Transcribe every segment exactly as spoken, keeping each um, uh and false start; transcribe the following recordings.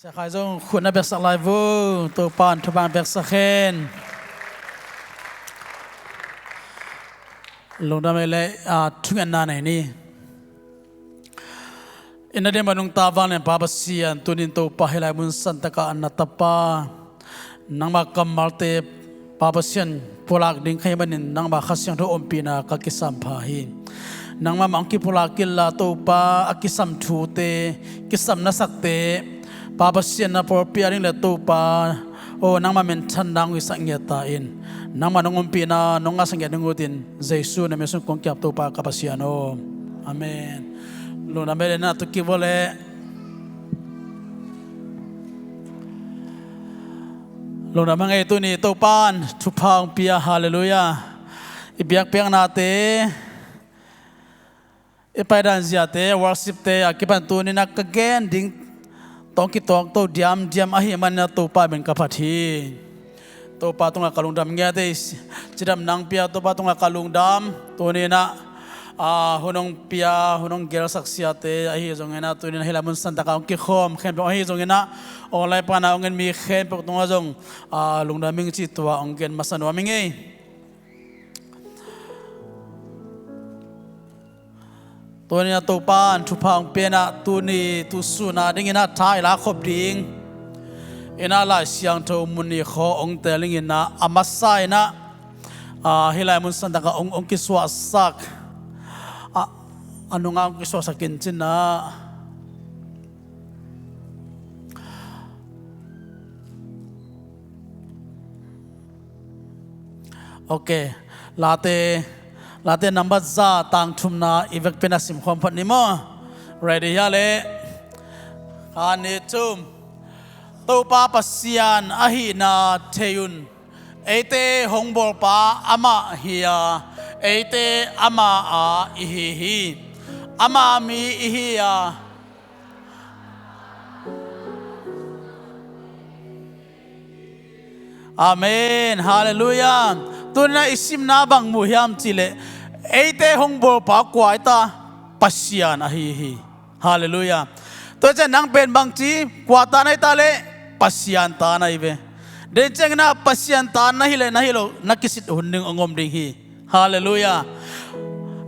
Siakhai zong khut na beksak lai vo. Topa'n thupha beksak hen. Lungdam ei le, a, thungetna nei ni. I na ding mah nungta vanglian Pa Pasian, tunin Topa hih lai mun santakah na tapa, nangmah kammalte Pa Pasian pulak ding ka hih manin nangmah Kha Siangtho ompihna ka kisam pha hi. Nangmah mah hong kipulak inla Topa, a kisam thute, kisam nasakte Pa Pasian na pawlpi a ding le Topa, aw nangmah minthanna hong hisak ngiat ta in. Nangmah nong ompihna nong ngahsak ngiat ding utin Jesu na min sung kong kiap Topa ka Pasian aw. Amen. Lungdam ei le na tu kik vo le. Lungdam hang ei, tuni Topa'n thupha hong pia, halleluiah. I biakpiaknate, i paidan ziate, worshipte a kipan tuni-in ah ka gen ding tawh kituak to diamdiam ahih manin ah Topa min ka phat hi. Topa tungah ka lungdam ngiat ei. Cidamna hong pia Topa tungah ka lungdam. Tuni-in ah, a, hun hong pia, hun hong gelsak siate ahi zongin ah, tuni-in ah hih lai mun santakah hong kikhawm khempeuh ahi zongin ah, online pan a hong en mi khempeuh tungah zong, a, lungdam ing cih tua hong gen masa nuam ing ei. Tuni-in ah Topa'n thupha hong pia in ah, tuni tusun a dingin ah tha i lakhop ding in ah Lai Siangtho mun nih khawng hong teel dingin ah, a masa in ah, a, hih lai mun santakah hong, hong kisuahsak, a, a nungah hong kisuahsak in cin ah. Ok. Late, Late number za, tang thumna i vekpi-in ah simkhawm phot ni maw. Ready hia le? Khat, nih, thum. Topa Pasian ahihna thei un. Eite hong bawlpa amah hi a, eite ama a i hi hi. Ama mi i hi a. Amen. Halleluiah. Tuni-in ah i simna bang mu hiam cih leh, eite hong bawlpa kua hi ta? Pasian ahi hi. Halleluiah. Tua ciang nang pen bangci, kua ta na hi ta leh? Pasian ta na hi ve. Den ciangin ah Pasian ta na hi leh na hi loh na kisit hun ding hong om ding hi. Halleluiah.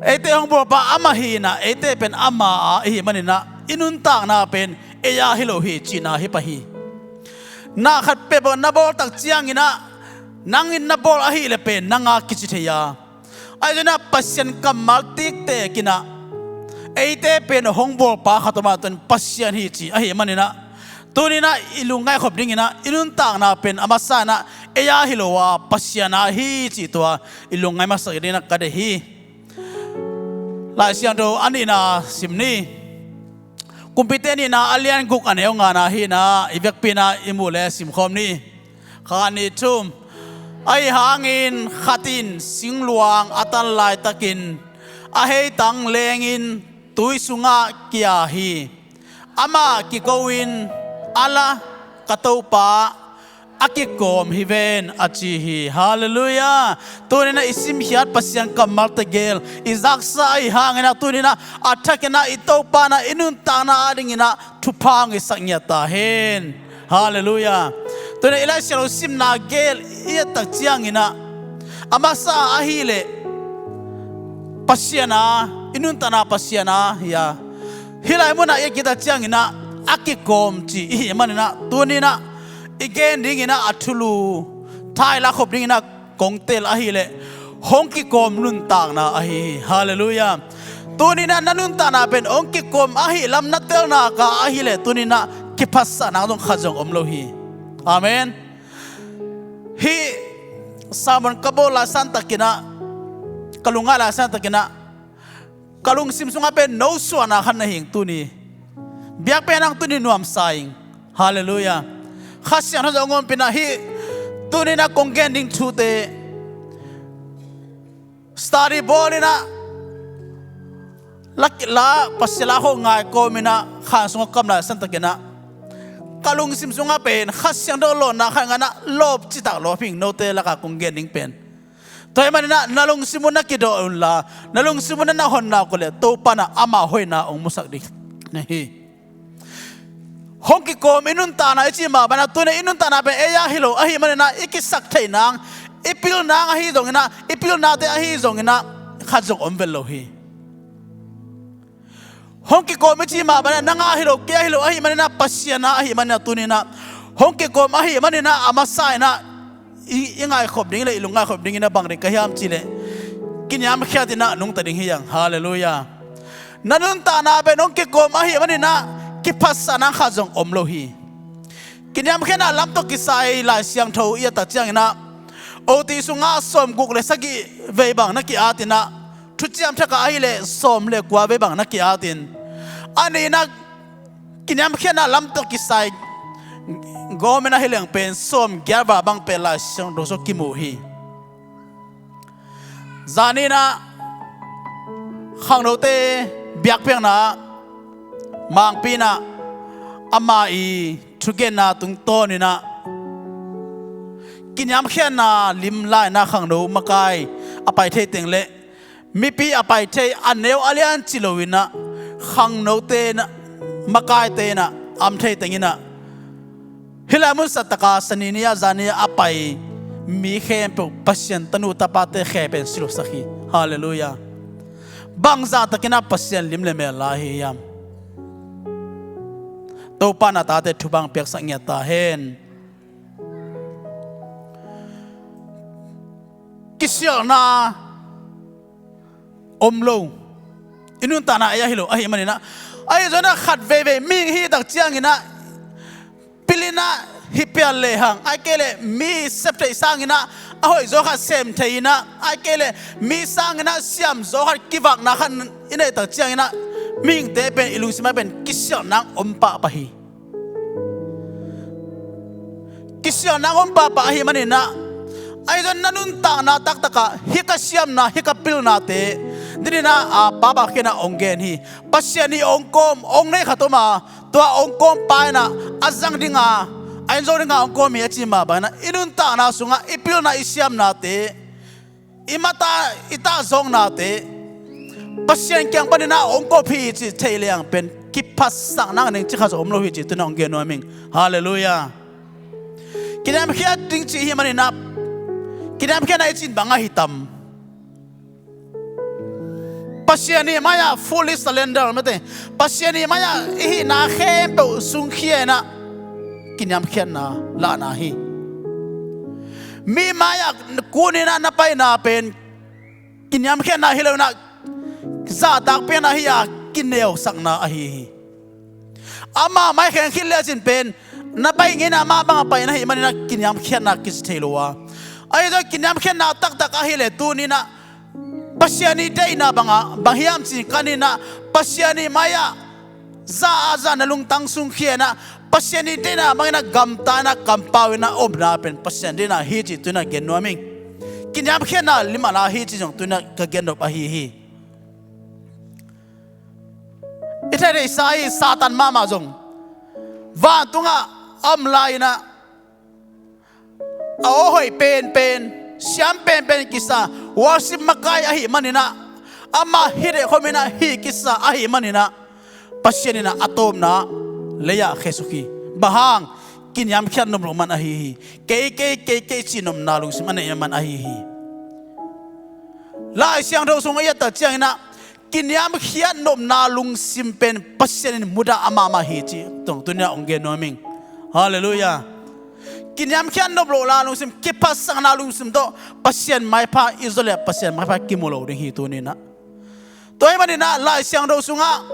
Eite hong bawlpa amah hi in ah, eite pen ama a i hih manin ah, i nuntakna pen ei a hi lo hi cihna hi pah hi. Na khat peuhpeuh na bawl tak ciangin ah, nang in na bawl ahih leh pen nang a kici thei a, ahi zongin ah Pasian kammal tiktek in ah, eite pen hong bawlpa khat om a, tua pen Pasian hi ci ahih manin ah, tuni-in ah i lungngaih khop dingin ah, i nuntakna pen a masa in ah ei a hi lo a, Pasian a hi cih tua i lungngaih masak dingin ah ka deih hi. Lai Siangtho a nihna sim ni. Kumpite nihna a lian guk, a neu ngana hi in ah, i vekpi-in ah i muh le simkhawm ni. Khat, nih, thum. Ahi hangin khat in singluang a tan laitakin a heitang lengin tui sungah kia hi. Amah kiko-in, a la, ka Topa, a kikawm hi ven, a ci hi. Halleluiah. Tuni-in ah i simkhiat Pasian kammal tegel i zaksa ahi hangin ah, tuni-in ah a thakin ah i Topa'n ah i nuntakna a dingin ah thupha hong hisak ngiat ta hen. Halleluiah. Tuni-in ah i Lai Siangtho simna gel i et tak ciangin ah, a masa ahih leh Pasian a, i nuntakna Pasian a hi a, hih lai mun ah i et khit tak ciangin ah a kikawm ci i hih manin ah, tuni-in ah i gen dingin ah a thulu, tha i lakhop dingin ah kong tel ahih leh, hong kikawm nuntakna ahi hi. Halleluiah. Tuni-in ah na nuntakna pen hong kikawm ahih lam na tel nak a ahih leh, tuni-in ah kiphatsakna zong khat zong om lo hi. Amen. Hih sermon ka bawl lai santakin ah, ka lungngaih lai santakin ah, ka lungsim sungah pen nosuahna khat na hi ing tuni. Biakpiakna hang tuni nuamsa ing. Halleluiah. Kha Siangtho zong hong ompih in ah, hih tuni-in ah kong gen ding thute study bawl in ah, la, la, Pasian la khawng ngai kawmin ah, khan sungah kam lai santakin ah, ka lungsim sungah pen Kha Siangtho lawpna khat ngan ah lawp citak lawp hi ing, note lakah kong gen ding pen. Tua ahih manin ah na lungsim un na kidawh unla, na lungsim un na na hon nak uh leh, Topa'n ah ama hoihna hong musak ding na hi. Hong kikawm i nuntakna i cih mah bangin ah, tuni i nuntakna pen ei a hi lo ahih manin ah, i kisak theih nang, i pil nang ahi zongin ah, i pilnate ahi zongin ah, khat zong om vet lo hi. Hong kikawm i cih mah bangin ah, nang a hi lo, kei a hi lo ahih manin ah, Pasian a ahih manin ah, tuni in ah hong kikawm ahih manin ah, a masa in ah i, i ngaikhop ding le i lung ngaikhop dingin ah bang ding ka hiam cih leh, kiniamkhiat in ah nungta ding hi hang. Halleluiah. Na nuntakna pen hong kikawm ahih manin ah, kiphatsak nang khat zong om lo hi. Kiniamkhiatna lam tawh kisai Lai Siangtho i et tak ciangin ah, ot sungah sawmguk le sagih vei bang na ki-at in ah, Thuciam Thak ah ahih leh sawm le kua vei bang na ki-at in, a nihna kiniamkhiatna lam tawh kisai gawm in ah hi leng pen sawmgiat val bang pen Lai Siangtho sungah kimu hi. Zani in ah khangnote biakpiakna ah, Mangpi in ah ama i thugenna tungtawn in ah, kiniamkhiatna lim lai in ah khangno makai a pai thei teng le mipi a pai thei, a neu a lian ci lo in ah, khangnote in ah, makaite in ah, a om thei teng in ah, hih lai mun sa tak a Sani ni a, Zani a pai mi khempeuh Pasian tanu tapate khe pen si lo sak hi. Halleluiah. Bangzah takin ah Pasian lim le mel la hi hiam? Topa in ah tate thupha piaksak ngiat ta hen. Kisialhna om lo. I nuntakna ei a hi lo ahih manin ah, ahi zongin ah khat veivei mihing hi tak ciangin ah, pil in ah hi pian lehang, ahih kei leh mi sep theih sangin ah a hoih zaw khat sem thei in ah, ahih kei leh mi sangin ah siam zaw khat kivakna khat i neih tak ciangin ah, mihingte pen i lungsim ah pen kisialhna om pahpah hi. Kisialhna om pahpah ahih manin ah, ahi zongin na nuntakna taktak ah hih ka siamna, hih ka pilnate, tuni in ah, a, Pa Bak Khin in ah hong gen hi. Pasian in hong kawm, hong neih khat om a, tua hong kawm pa in ah a zang ding a, a en zo ding a hong kawm hi a cih mah bangin ah, i nuntakna sungah i pilna, i siamnate, i mata, i tahzawngnate Pasian kiang panin ah hong kawm hi cih theih lehang pen kiphatsak nang ding ci khat zong om lo hi cih tuni in ah hong gen nuam ing. Halleluiah. Kiniamkhiat ding cih ahih manin ah, kiniamkhiatna i cih bang ahi tam? Pasian i mai-ah fully surrender mete, Pasian i mai-ah i hihna khempeuh sungkhia in ah kiniamkhiatna lahna hi. Mi mai-ah kun in ah na paina pen kiniamkhiatna hi lo in ah, zahtakpiakna hi a, kineusakna ahi hi. Ama mai kheng khit lecin pen na pai ngeina, amah bang a pai na hih manin ah kiniamkhiatna kici thei lo a. Ahi zong kiniamkhiatna taktak ahih leh tuni in ah Pasian i deihna bang a, bang hiam cih kan in ah, Pasian i mai-ah za a za na lungtang sungkhia in ah, Pasian i deihna bangin ah gamta in ah kampau in ah omna pen Pasian deihna hi cih tuni in ah gen nuam ing. Kiniamkhiatna lim a la hi cih zong tuni in ah ka gen nop ahi hi. I theihtheihsa hi, Satan mahmah zong vantungah a om lai in ah, a aw hoih penpen, siam penpen kisa, worship makai ahih manin ah, amah hih deh khawm in ah hih kisa ahih manin ah, Pasian in ah a tawpna lei-ah khesuk hi. Bang hang? Kiniamkhiat nop loh man ahi hi. Kei, kei, kei, kei cih nopna lungsim a neih man ahi hi. Lai Siangtho sung i et tak ciangin ah, kiniamkhiat nopna lungsim pen Pasian in mudah a mahmah hi cih tawh tuni in ah hong gen nuam ing. Halleluiah. Kiniamkhiat nop lohna lungsim, kiphatsakna lungsim tawh Pasian maipha i zawh leh Pasian maipha kimu lo ding hi tuni in ah. Tua ahih manin ah Lai Siangtho sungah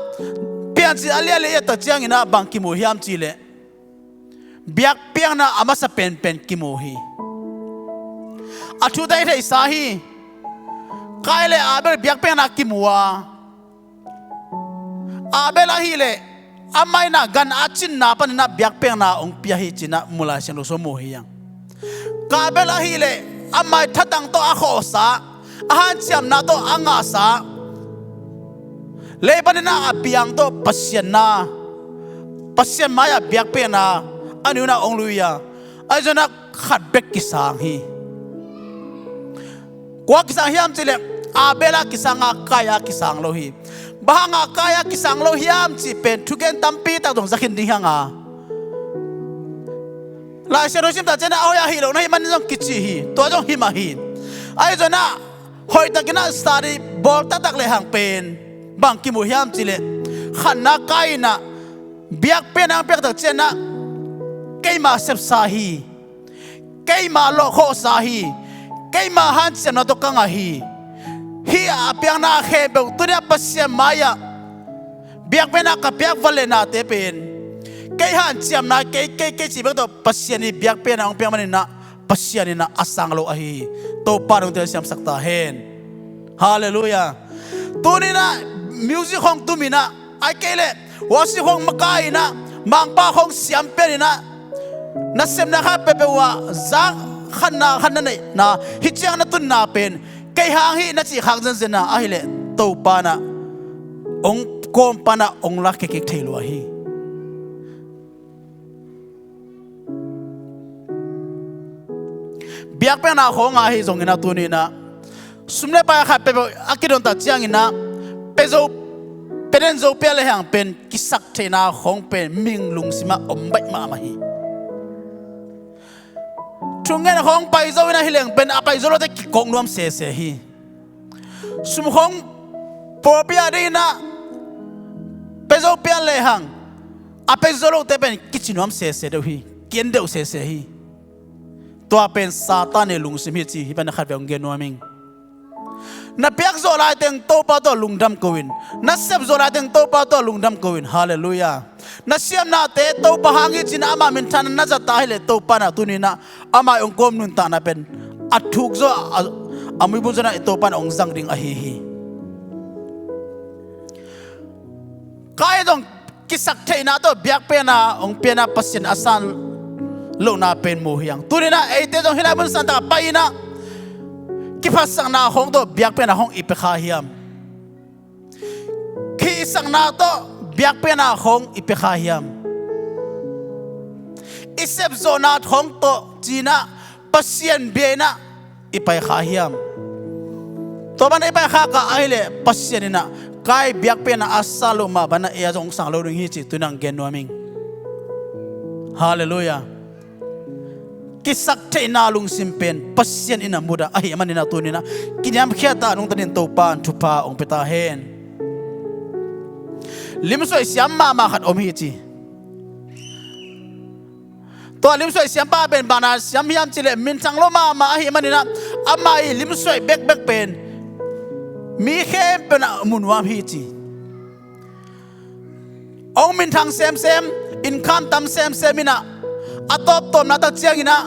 Piancil a lian li i et tak ciangin ah bang kimu hiam cih leh, biakpiakna a masa penpen kimu hi. A thute i theihsa hi. Kain le Abel biakpiakna kimu a, Abel ahih leh amah in ah gan a cinna panin ah biakpiakna hong pia hi ci-in ah mu Lai Siangtho sung mu hi hang. Kain ahih leh amah i thatang tawh a khawhsa, a hanciamna tawh a ngahsa, lei panin ah a piang tawh Pasian na, Pasian mai-ah biakpiakna a neu in ah hong lui a, ahi zongin ah khat bek kisang hi. Kua kisang hiam cih leh, Abel a kisang a, Kain a kisang lo hi. Bang hang a Kain a kisang lo hiam cih pen thugen tampi tak zong za khin ding hi hang a, Lai Siangtho sim tak ciangin a hoih a hih lo na hih manin zong kici hi. Tua zong hi mah hi. Ahi zongin ah hoihtakin ah study bawl taktak lehang pen bang kimu hiam cih leh, khatna Kain in ah biakpiakna hong piak tak ciangin ah keima sepsa hi, keima lawhkhawhsa hi, keima hanciamna tawh ka ngah hi. Hih a piakna khempeuh tuni-ah Pasian mai-ah biakpiakna ka piak vat leh nate pen kei hanciamna, kei, kei, kei cih bek tawh Pasian ii biakpiakna hong piak manin ah Pasian in ah a sang lo ahi hi. Topa in hong telsiamsak ta hen. Halleluiah. Tuni-in ah music hong tum in ah, ahih kei leh worship hong makai in ah, Mangpau hong siam pian in ah, na sepna khat peuhpeuh ah zang khatna khat na neihna, hih ciang na tunna pen kei hang hi na cih khak zenzen a, ahih leh Topa in ah hong kawm pan ah hong lakkhiat kik thei lua hi. Biakpiakna khawng ah ahi zongin ah tuni-in ah sum le pai khat peuhpeuh a kidon tak ciangin ah pia zo, pia den zo pia lehang pen kisaktheihna khawng pen mihing lungsim ah om baih mahmah hi. Thungen khawng pai zo in ah hi leng pen a pai zo lote kikawk nuam sese hi. Sum khawng pawlpi a dingin ah pia zo pia lehang a pia zo lote pen kici nuam sese deuh hi, ki-en deuh sese hi. Tua pen Satan ii lungsim hi ci, hih pan ah khatvei hong gen nuam ing. Na piak zawh laiteng Topa tawh lungdam ko in. Na sep zawh laiteng Topa tawh lungdam ko in. Halleluiah. Na siamnate Topa hang hi ci-in ah ama minthanna na zat ta ahih leh Topa in ah tuni-in ah ama ii hong kawm nuntakna pen a thuk zaw a, a muibun zaw in ah Topa in ah hong zang ding ahi hi. Kain zong kisaktheihna tawh biakpiakna hong pia in ah Pasian a sang lohna pen mu hi hang. Tuni-in ah eite zong hih lai mun santak ah pai in ah kiphatsakna khawng tawh biakpiakna khawng i pia kha hiam? Khihsakna tawh biakpiakna khawng i pia kha hiam? I sepzawhna khawng tawh ci-in ah Pasian bia in ah i pai kha hiam? Tua bang i pai khak a ahih leh Pasian in ah Kain biakpiakna a sang loh mah bangin ah ei a zong sang lo ding hi cih tuni-in ah hong gen nuam ing. Halleluiah. Kisaktheihna lungsim pen Pasian in ah mudah ahih manin ah tuni-in ah kiniamkhiat a nungta dingin Topa in thupha hong pia ta hen. Limsuaih siam mahmah khat om hi ci. Tua limsuaih siampa pen bang na siam hiam cih leh minthang lua mahmah ahih manin ah ama ii limsuaih bekbek pen mi khempeuh in ah mu nuam hi ci. Hong minthang semsem, income tam semsem in ah a tawptawpna tak ciangin ah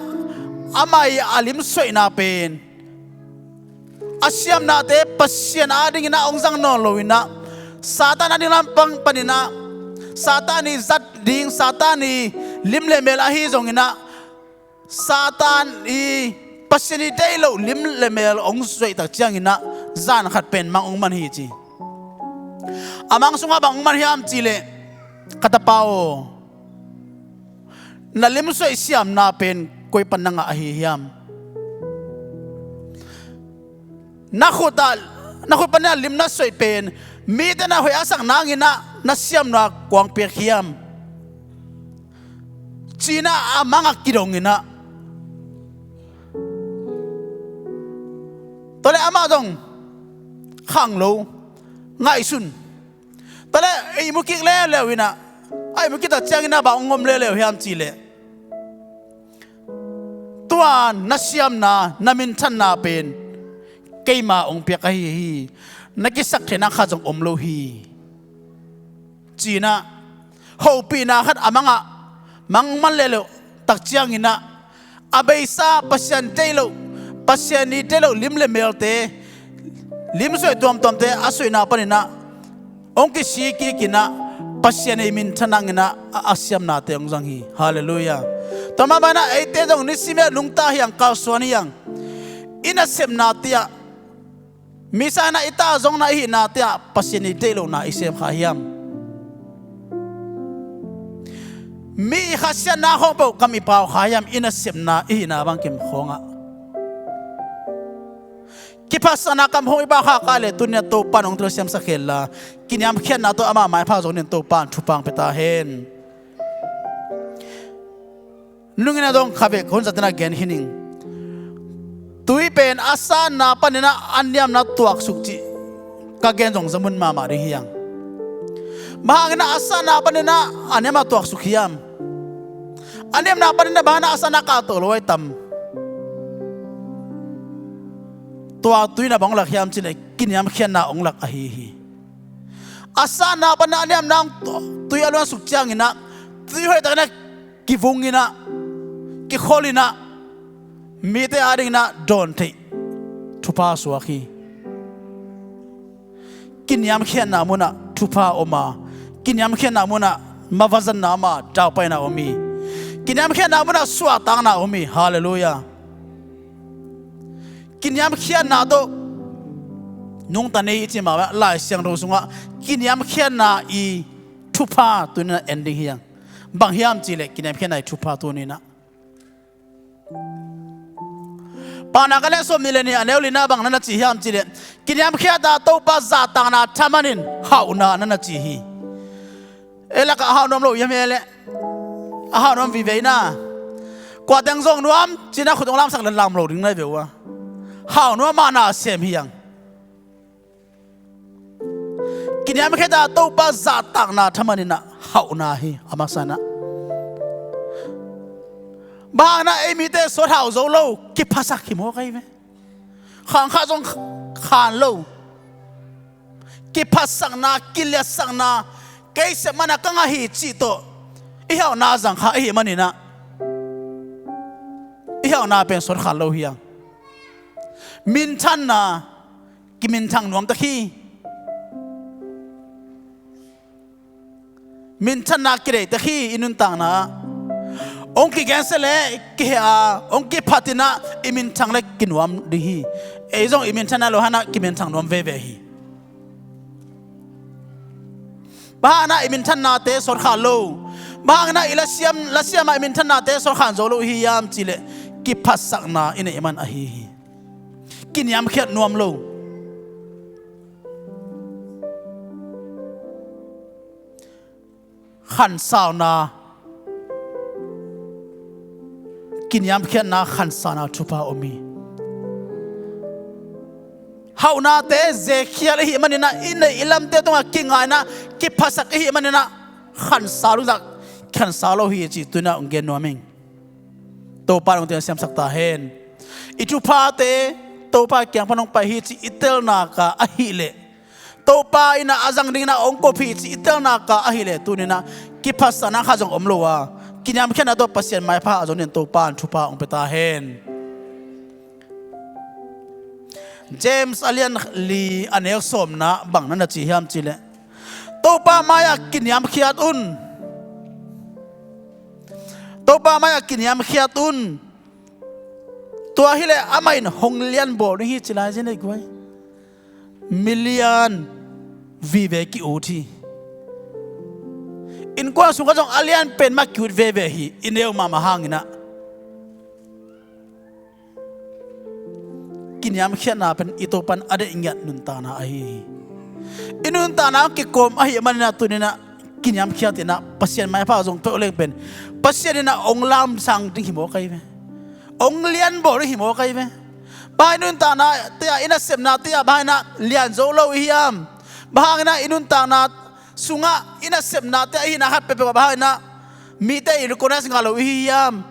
ama ii a limsuaihna pen a siamnate Pasian adingin ah hong zang nawn lo in ah Satan a ding lampang panin ah Satan ii zat ding, Satan ii lim le mel ahi zongin ah Satan ii Pasian ii deih loh lim le mel hong zuaih tak ciangin ah zan khat pen mang hong man hi ci. A mang sungah bang hong man hiam cih leh, ka tapa aw, na limsuaih siamna pen koi pan na ngah ahi hiam? Na khut ah, na khut panin ah lim na suaih pen mite na hoih a sak nangin ah na siamna kua hong piak hiam? Ci-in ah a mang a kidong in ah, tua leh amah zong khang lo, ngaihsun. Tua leh ihmu kik leuleu in ah, a ihmu kik tak ciangin ah bang hong om leuleu hiam cih leh, tua na siamna, na minthanna pen keima hong piak ahi hi. Na kisaktheihna khat zong om lo hi, ci-in ah hopihna khat a mang ah, mang man leuleu tak ciangin ah a beisa Pasian deih loh, Pasian ii deih loh lim le melte, lim suaih tuamtuamte a suahna panin ah hong kisik kik in ah Pasian ii minthan nangin ah a, a siamnate hong zang hi. Halleluiah. Tua mah bangin ah eite zong nisim in ah nungta hi hang, kalsuan hi hang. I nasepnate ah, misa in ah i tah zongna, i hihnate ah Pasian ii deih lohna i sem kha hiam? Mi ii khasiatna khawng peuh kam i pau kha hiam, i nasepna, i hihna bangkim khawngah? Kiphatsakna kam khawng i pau kha kei leh tuni-in ah Topa in hong telsiamsak hen la, kiniamkhiatna tawh ama maipha zong dingin Topa in thupha hong pia ta hen. Nungin a dong kha vek hun zatin a gen khin ing. Tui pen a sanna panin a niamna tuaksuk cih ka gen zong zamun mahmah ding hi hang. Bang hangin a sanna panin a niamna tuaksuk hiam? A niamna panin a bang hangin a sanna kah tawh lo ai tam? Tua tui in a bang hong lak hiam cih leh kiniamkhiatna hong lak ahi hi. A sanna panin a niamna hong tui a luansuk ciangin a tui hoihtakin a kivungin a kikholin a mite adingin a dawntheih thupha suak hi. Kiniamkhiatna munah thupha om a, kiniamkhiatna munah mavazanna om a, daupaina om hi. Kiniamkhiatna munah suahtakna om hi. Halleluiah. Kiniamkhiatna tawh nungta ni i cih mah bang Lai Siangtho sungah kiniamkhiatna i thupha tuni-in a en ding hi hang. Bang hiam cih leh kiniamkhiatna i thupha tuni-in a Paunak a lian sawmnih le nih a neu lina bang na na ci hiam cih leh kiniamkhiat a Topa zahtakna thaman in hauhna na na ci hi. Ei lakah a hau nuam lo hiam hi leh a hau nuam vive ina. Kua teng zong nuam cih na khut hong lamsak leh lam lo ding na hi ve uh a. Hau nuam a na sem hi hang. Kiniamkhiat a Topa zahtakna thaman in a hauhna hi a masa in a. Bang hangin a ei mite sawt hau zo lo, kiphasak hi maw kai ve? Khang kha zong khan lo. Kiphatsakna, kiliatsakna, kei sep man a ka ngah hi cih tawh i hauhna zang kha i hih manin a i hauhna pen sawt khan lo hi hang. Minthanna, kiminthang nuam tak hi. Minthanna kidei tak hi i nuntakna ah. Hong kigensia le kiheh a hong kiphatin a i minthang le kinuam ding hi. Ei zong i minthanna lo hang a kiminthang nuam veve hi. Bang hangin a i minthannate sawt khan lo? Bang hangin a i lasiam, lasiam a i minthannate sawt khan zo lo i hi hiam cih leh kiphatsakna i neih man ahi hi. Kiniamkhiat nuam lo. Khansauna, kiniamkhiatna khansauna thupha om hi. Hauhnate zekkhial i hih manin a i neih i lamte tungah kingaina, kiphasak i hih manin a khansa luzak, khansa lo hi cih tuni-in a hong gen nuam ing. Topa in hong teng siamsak ta hen. I thuphate Topa kiang pan hong pai hi cih i telna ka ahih leh, Topa in a zang dingin a hong kop hi cih i telna ka ahih leh, tuni-in a kiphatsakna khat zong om lo a, kiniamkhiatna tawh Pasian maipha a zong dingin Topa in thupha hong pia ta hen. James a lian li a neu sawmna bang na na ci hiam cih leh, Topa mai-ah kiniamkhiat un. Topa mai-ah kiniamkhiat un. Tua hi leh amah in hong lianbawl ding hi ci lai zen ei guai. Mi lian vive ki-ut hi. Innkuan sungah zong a lian pen mah ki-ut veve hi. I neu mahmah hangin a. Kiniamkhiatna pen i Topa in a deih ngiat nuntakna ahi hi. I nuntakna hong kikawm ahih manin a tuni-in a kiniamkhiat in a Pasian maipha zong peuh leng pen Pasian in a hong lamsang ding hi maw kai ve? Hong lianbawl ding hi maw kai ve? Bang hang i nuntakna te ah, i nasepna te ah bang hang in a lian zo lo i hiam? Bang hangin a i nuntakna sungah i nasepna te ah i hihna khat peuhpeuh ah bang hang in a mite in recognize ngah lo i hi hiam?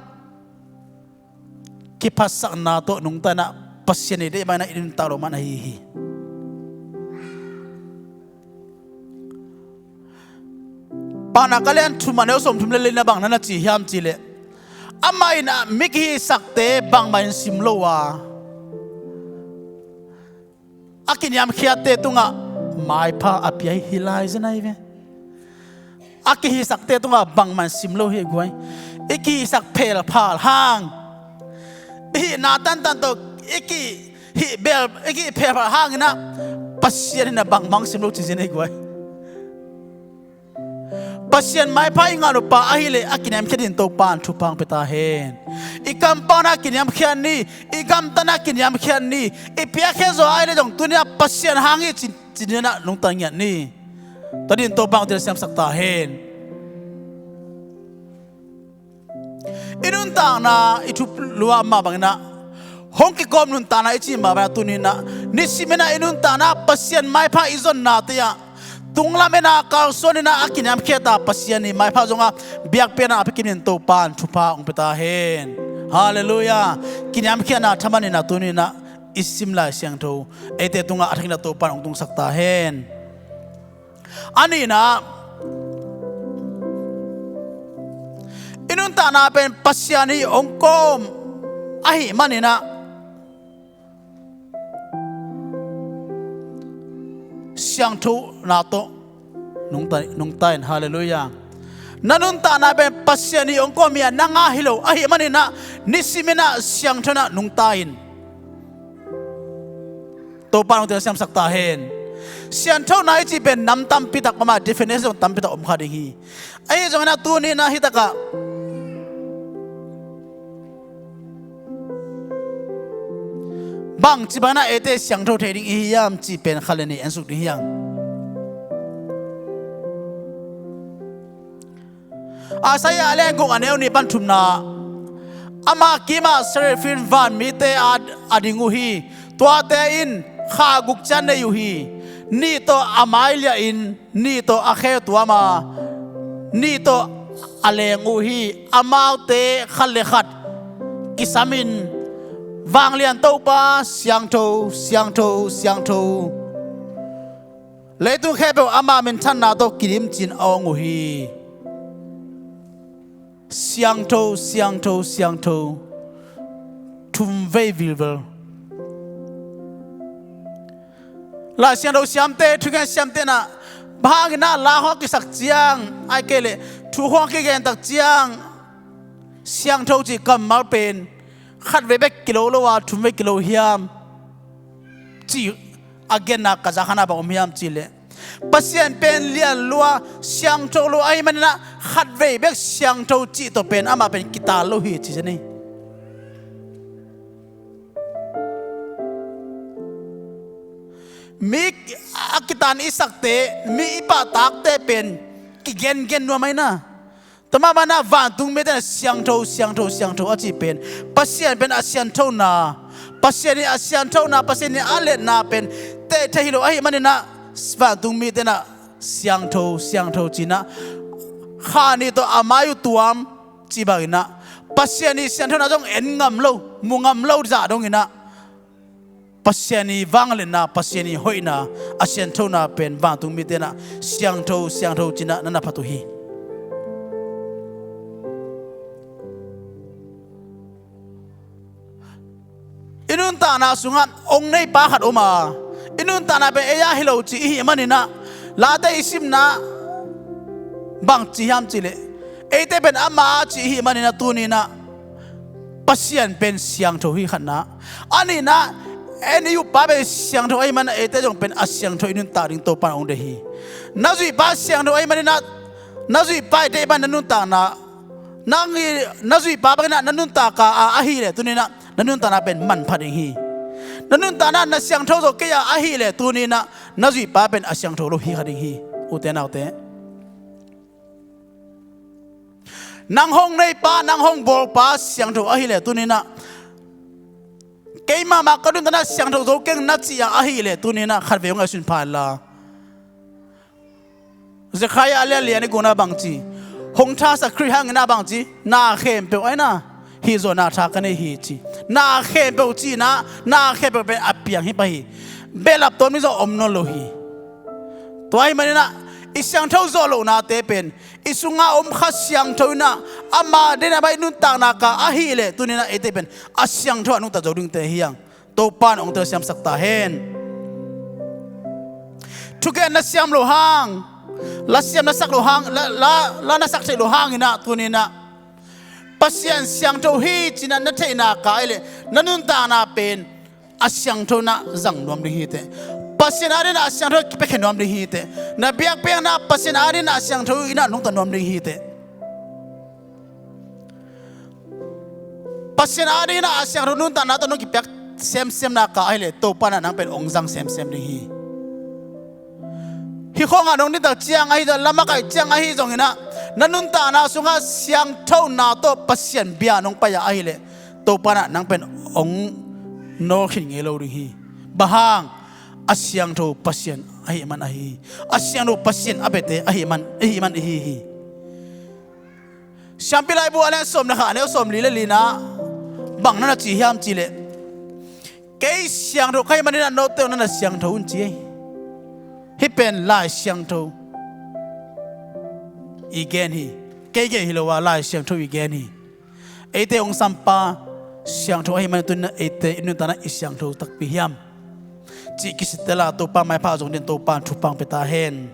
Kiphatsakna tawh nungta in a Pasian i deih man a i nuntak lo man ahi hi. Paunak a lian thum a neu sawmthum le li-na bang na na ci hiam cih leh, amah in a mi kihisakte bangmah in sim lo a, a kiniamkhiatte tungah maipha a pia hi lai zen ai ve. A kihisakte tungah bangmah in sim lo hi guai. I kihisak phelphal hang, i hihna tantan tawh i kihih bel, i kihih phelphal hangin a Pasian in a bangmah in sim lo ci zen hi guai. Pasian maipha i ngah nop a ahih leh a kiniamkhiat in Topa in thupha hong pia ta hen. I kampau na kiniamkhiat ni, i gamtat na kiniamkhiat ni, i piakkhiat zaw ahih leh zong tuni-in a Pasian hang hi ci, ci-in a nungta ngiat ni. Tua dingin Topa in hong telsiamsak ta hen. I nuntakna i thup lua mah bangin ah, hong kikawm nuntakna i cih mah bangin ah, tuni-in ah, nisim in ah i nuntakna Pasian maipha i zonnate ah, tunglam in ah kalsuan in ah a kiniamkhiat a, Pasian i maipha zong a biakpiakna a pia kim dingin Topa'n thupha hong pia ta hen. Halleluiah. Kiniamkhiatna thaman in ah tuni-in ah i sim Lai Siangtho eite tungah a thakin ah Topa'n hong tungsak ta hen. A nihna, i nuntakna pen Pasian i hong kawm ahih manin ah, siangthona tawh nungta, nungta in. Halleluiah. Na nuntakna pen Pasian i hong kawm hi a, nang a hi lo ahih manin ah, nisim in ah siangtho in ah nungta in. Topa'n hong telsiamsak ta hen. Sianthona i cih pen nam tampi tak om a, definition tampi tak om kha ding hi. Ahi zongin ah tuni-in ah hi takah bangci bangin ah eite siangtho thei ding i hi hiam cih pen khat le nih ensuk ding hi hang. Isaiah a lian guk a neu nih pan thumna, ama kimah Seraphim vanmite a, a ding uh hi. Tuate in kha guk ciat nei uh hi. Nih tawh a mai liah in, nih tawh a khe tuam a, nih tawh a leng uh hi. Amaute khat le khat kisam in, Vanglian Topa, siangtho, siangtho, siangtho, leitung khempeuh ama minthanna tawh kidim ci-in a hong uh hi. Siangtho, siangtho, siangtho, thumvei vilvel. Lai Siangtho siamte, thugen siamte in ah, bang hangin ah la khawng kisak ciang, ahih kei leh thu khawng kigen tak ciang, siangtho cih kammal pen khatvei bek kilo lo a, thumvei kilo hiam cih a genna ka zak khatna bang om hiam cih leh, Pasian pen lian lua, siangtho lua ahih manin ah, khatvei bek siangtho cih tawh pen amah pen kital lo hi ci zen hi. Mi a kitan i sakte, mi i pahtakte pen kigengen nuam ahi na. Tua mah bangin ah vantung mite in ah siangtho, siangtho, siangtho a cih pen, Pasian pen a sianthona, Pasian i a sianthona, Pasian i a liatna pen teh thei hi lo ahih manin ah, vantung mite in ah siangtho, siangtho ci-in ah, kha nih tawh a mai uh tuam cih bangin ah, Pasian i sianthona zong en ngam lo, mu ngam lo zah dongin ah, Pasian i vangliatna, Pasian i hoihna, a sianthona pen vantung mite in ah siangtho, siangtho ci-in ah na na phat uh hi. I nuntakna sungah hong neipa khat om a, i nuntakna pen ei a hi lo ci i hih manin ah, late i simna bang ci hiam cih leh, eite pen ama a ci i hih manin ah, tuni-in ah Pasian pen siangtho hi, khatna. A nihna, en i uppa pen siangtho ahih manin ah, eite zong pen a siangtho i nuntak ding Topa'n hong deih hi. Na zuihpa siangtho ahih manin ah, na zuihpa i deih manin na nuntakna, nang i, na zuihpa bangin ah na nuntak a, a, ahih leh tuni-in ah na nuntakna pen manpha ding hi. Na nuntakna na siangtho zo kei a ahih leh tuni-in ah na zuihpa pen a siangtho lo hi kha ding hi, ute naute. Nang hong neipa, nang hong bawlpa siangtho ahih leh tuni-in ah, keimah mah ka nuntakna siangtho zo keng na cih a ahih leh tuni-in ah khatvei hong ngaihsun pha inla. Zekhariah a lian li a neu gukna bang ci? Hong thasak Khrih hangin ah bang ci? Na khempeuh ah na hih zawhna tha ka nei hi ci. Na khempeuh cihna, na khempeuh pen a piang hi pah hi. Behlap tuam ding zong om nawn lo hi. Tua ahih manin ah i siangtho zawh lohnate pen i sungah om Kha Siangtho in ah, ama deihna bang i nuntakna ka ahih leh tuni-in ah eite pen a siangtho a nungta zo dingte hi hang. Topa'n hong telsiamsak ta hen. Thugen na siam loh hang, la siam na sak loh hang, la, la, la na sak theih loh hangin ah tuni-in ah Pasian siangtho hi ci-in ah na theihna ka ahih leh na nuntakna pen a siangtho in ah zang nuam ding hi teh. Pasian adingin ah a siangtho kipiakhia nuam ding hi teh. Na biakpiakna Pasian adingin ah a siangtho in ah nungta nuam ding hi teh. Pasian adingin ah a siangtho nuntakna tawh nong kipiak semsemna ka ahih leh Topa'n ah nang pen hong zang semsem ding hi. Hih khawngah nong din tak ciang ahi zong, la makaih ciang ahi zongin ah, Na nuntakna sungah siangthona tawh Pasian bia nong pai a ahileh, Topa in ah nang pen hong nawl khin ngei lo ding hi. Bang hang? A siangtho Pasian ahih man ahi hi. A siangtho Pasian a biate ahih man, ahih man ihi hi. Siampi Laibu a lian sawm le khat, a neu sawmli le lina bang na na ci hiam cihleh, kei siangtho ka hih manin ah note zong na na siangtho un ci hi. Hih pen Lai Siangtho i gen hi. Kei gen hi lo a, Lai Siangtho i gen hi. Eite hong sampa siangtho ahih manin tuni-in ah eite i nuntakna i siangtho takpi hiam cih kisitela Topa maipha zong dingin Topa in thupha pia ta hen.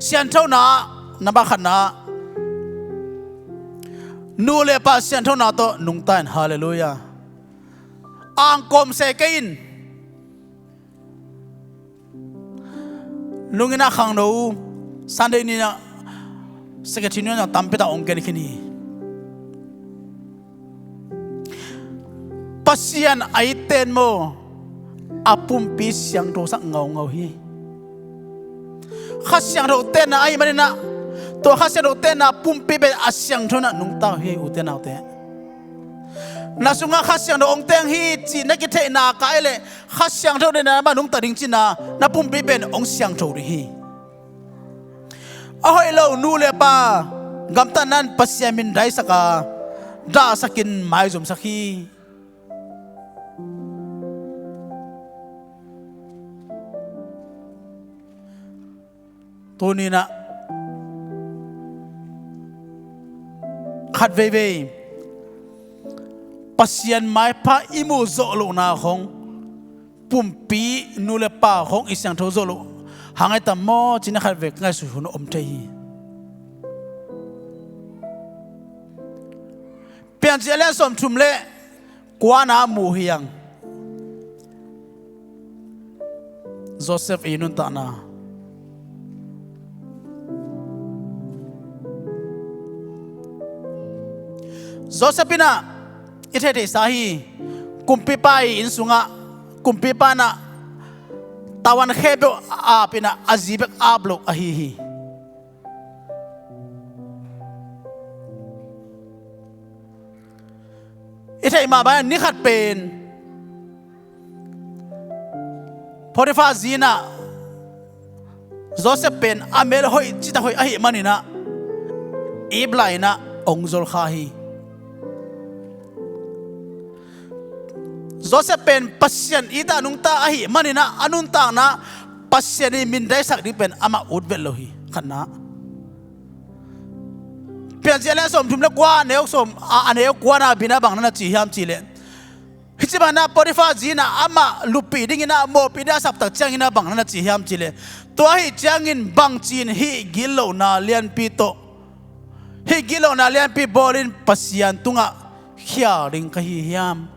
Sianthona, namba khatna, nu le pa sianthona tawh nungta in. Halleluiah. Angkawm se kei in. Nung in ah khangno, Sunday ni-in ah secretary nu in ah tampi tak hong gen khin hi. Pasian a itna maw, a pumpi siangtho sak ngaungau hi. Kha Siangtho tenna ahih manin ah, tua Kha Siangtho tenna pumpi pen a siangtho in ah nungta uh hi, ute naute. Na sungah Kha Siangtho hong teng hi cih na kitheihna kei leh, Kha Siangtho tenna mah nungta ding cihna, na pumpi pen hong siangtho ding hi. A hoih lo nu le pa gamtatna in Pasian mindaisak a, dahsakin maizumsak hi. Tuni-in ah khat veivei Pasian maipha i muh zawh lohna khong, pumpi nu le pa khong i siangtho zawh loh hang a tam maw ci-in ah khat vei ka ngaihsut hun om thei hi. Piancil a lian sawmthum le kuana mu hi hang. Joseph i nuntakna. Joseph in ah i theihtheihsa hi. Kumpipa i inn sungah kumpipa in ah tawan khe bek ap in ah a zi bek ap lo ahi hi. I theih mah bangin ni khat pen Potiphar zi in ah Joseph pen a mel hoih, citak hoih ahih manin ah ip lai in ah hong zol kha hi. Joseph pen Pasian it a nungta ahih manin ah a nuntakna Pasian in mindaisak ding pen amah ut vet lo hi. Khatna. Piancil a lian sawmthum le kua, a neu sawm, a, a neu kuana bina bang na na ci hiam cihleh, hih ci bangin ah Potiphar zi in ah amah lupih dingin ah, mawhpih dingin a saptak ciangin ah bang na na ci hiam cihleh, tua ahih ciangin bangci-in hih gitlohna lianpi tawh, hih gitlohna lianpi bawlin Pasian tungah khial ding ka hi hiam?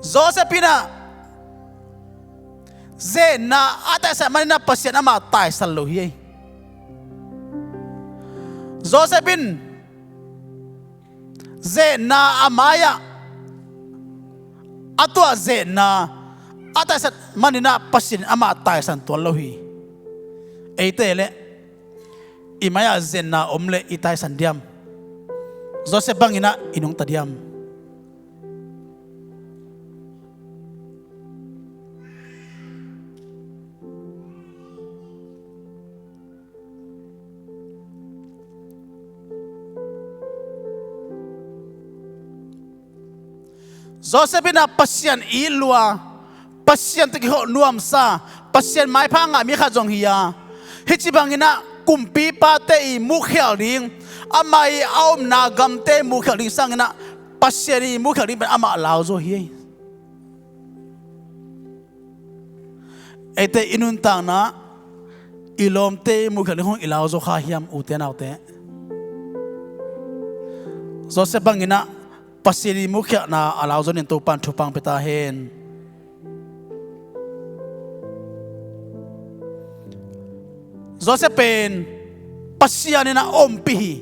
Joseph in ah zetna a taisan manin ah Pasian amah taisan lo hi. Joseph in zetna a mai-ah a tuah zetna a taisan manin ah Pasian amah taisan tuan lo hi. Eite leh i mai-ah zetna om leh i taisan diam? Joseph bangin ah i nungta diam? Joseph in ah Pasian it lua, Pasian tawh kiho nuamsa, Pasian maipha ngah mi khat zong hi a, hih ci bangin ah kumpipate i muhkhial ding, amah i a omna gamte i muhkhial ding sangin ah Pasian i muhkhial ding pen amah lau zaw hi. Eite i nuntakna i lawmte i muhkhial ding hong i lau zaw kha hiam, ute naute? Joseph bangin ah Pasian i muhkhialhna a lau zaw dingin Topa'n thupha pia ta hen. Joseph pen Pasian in a ompih hi.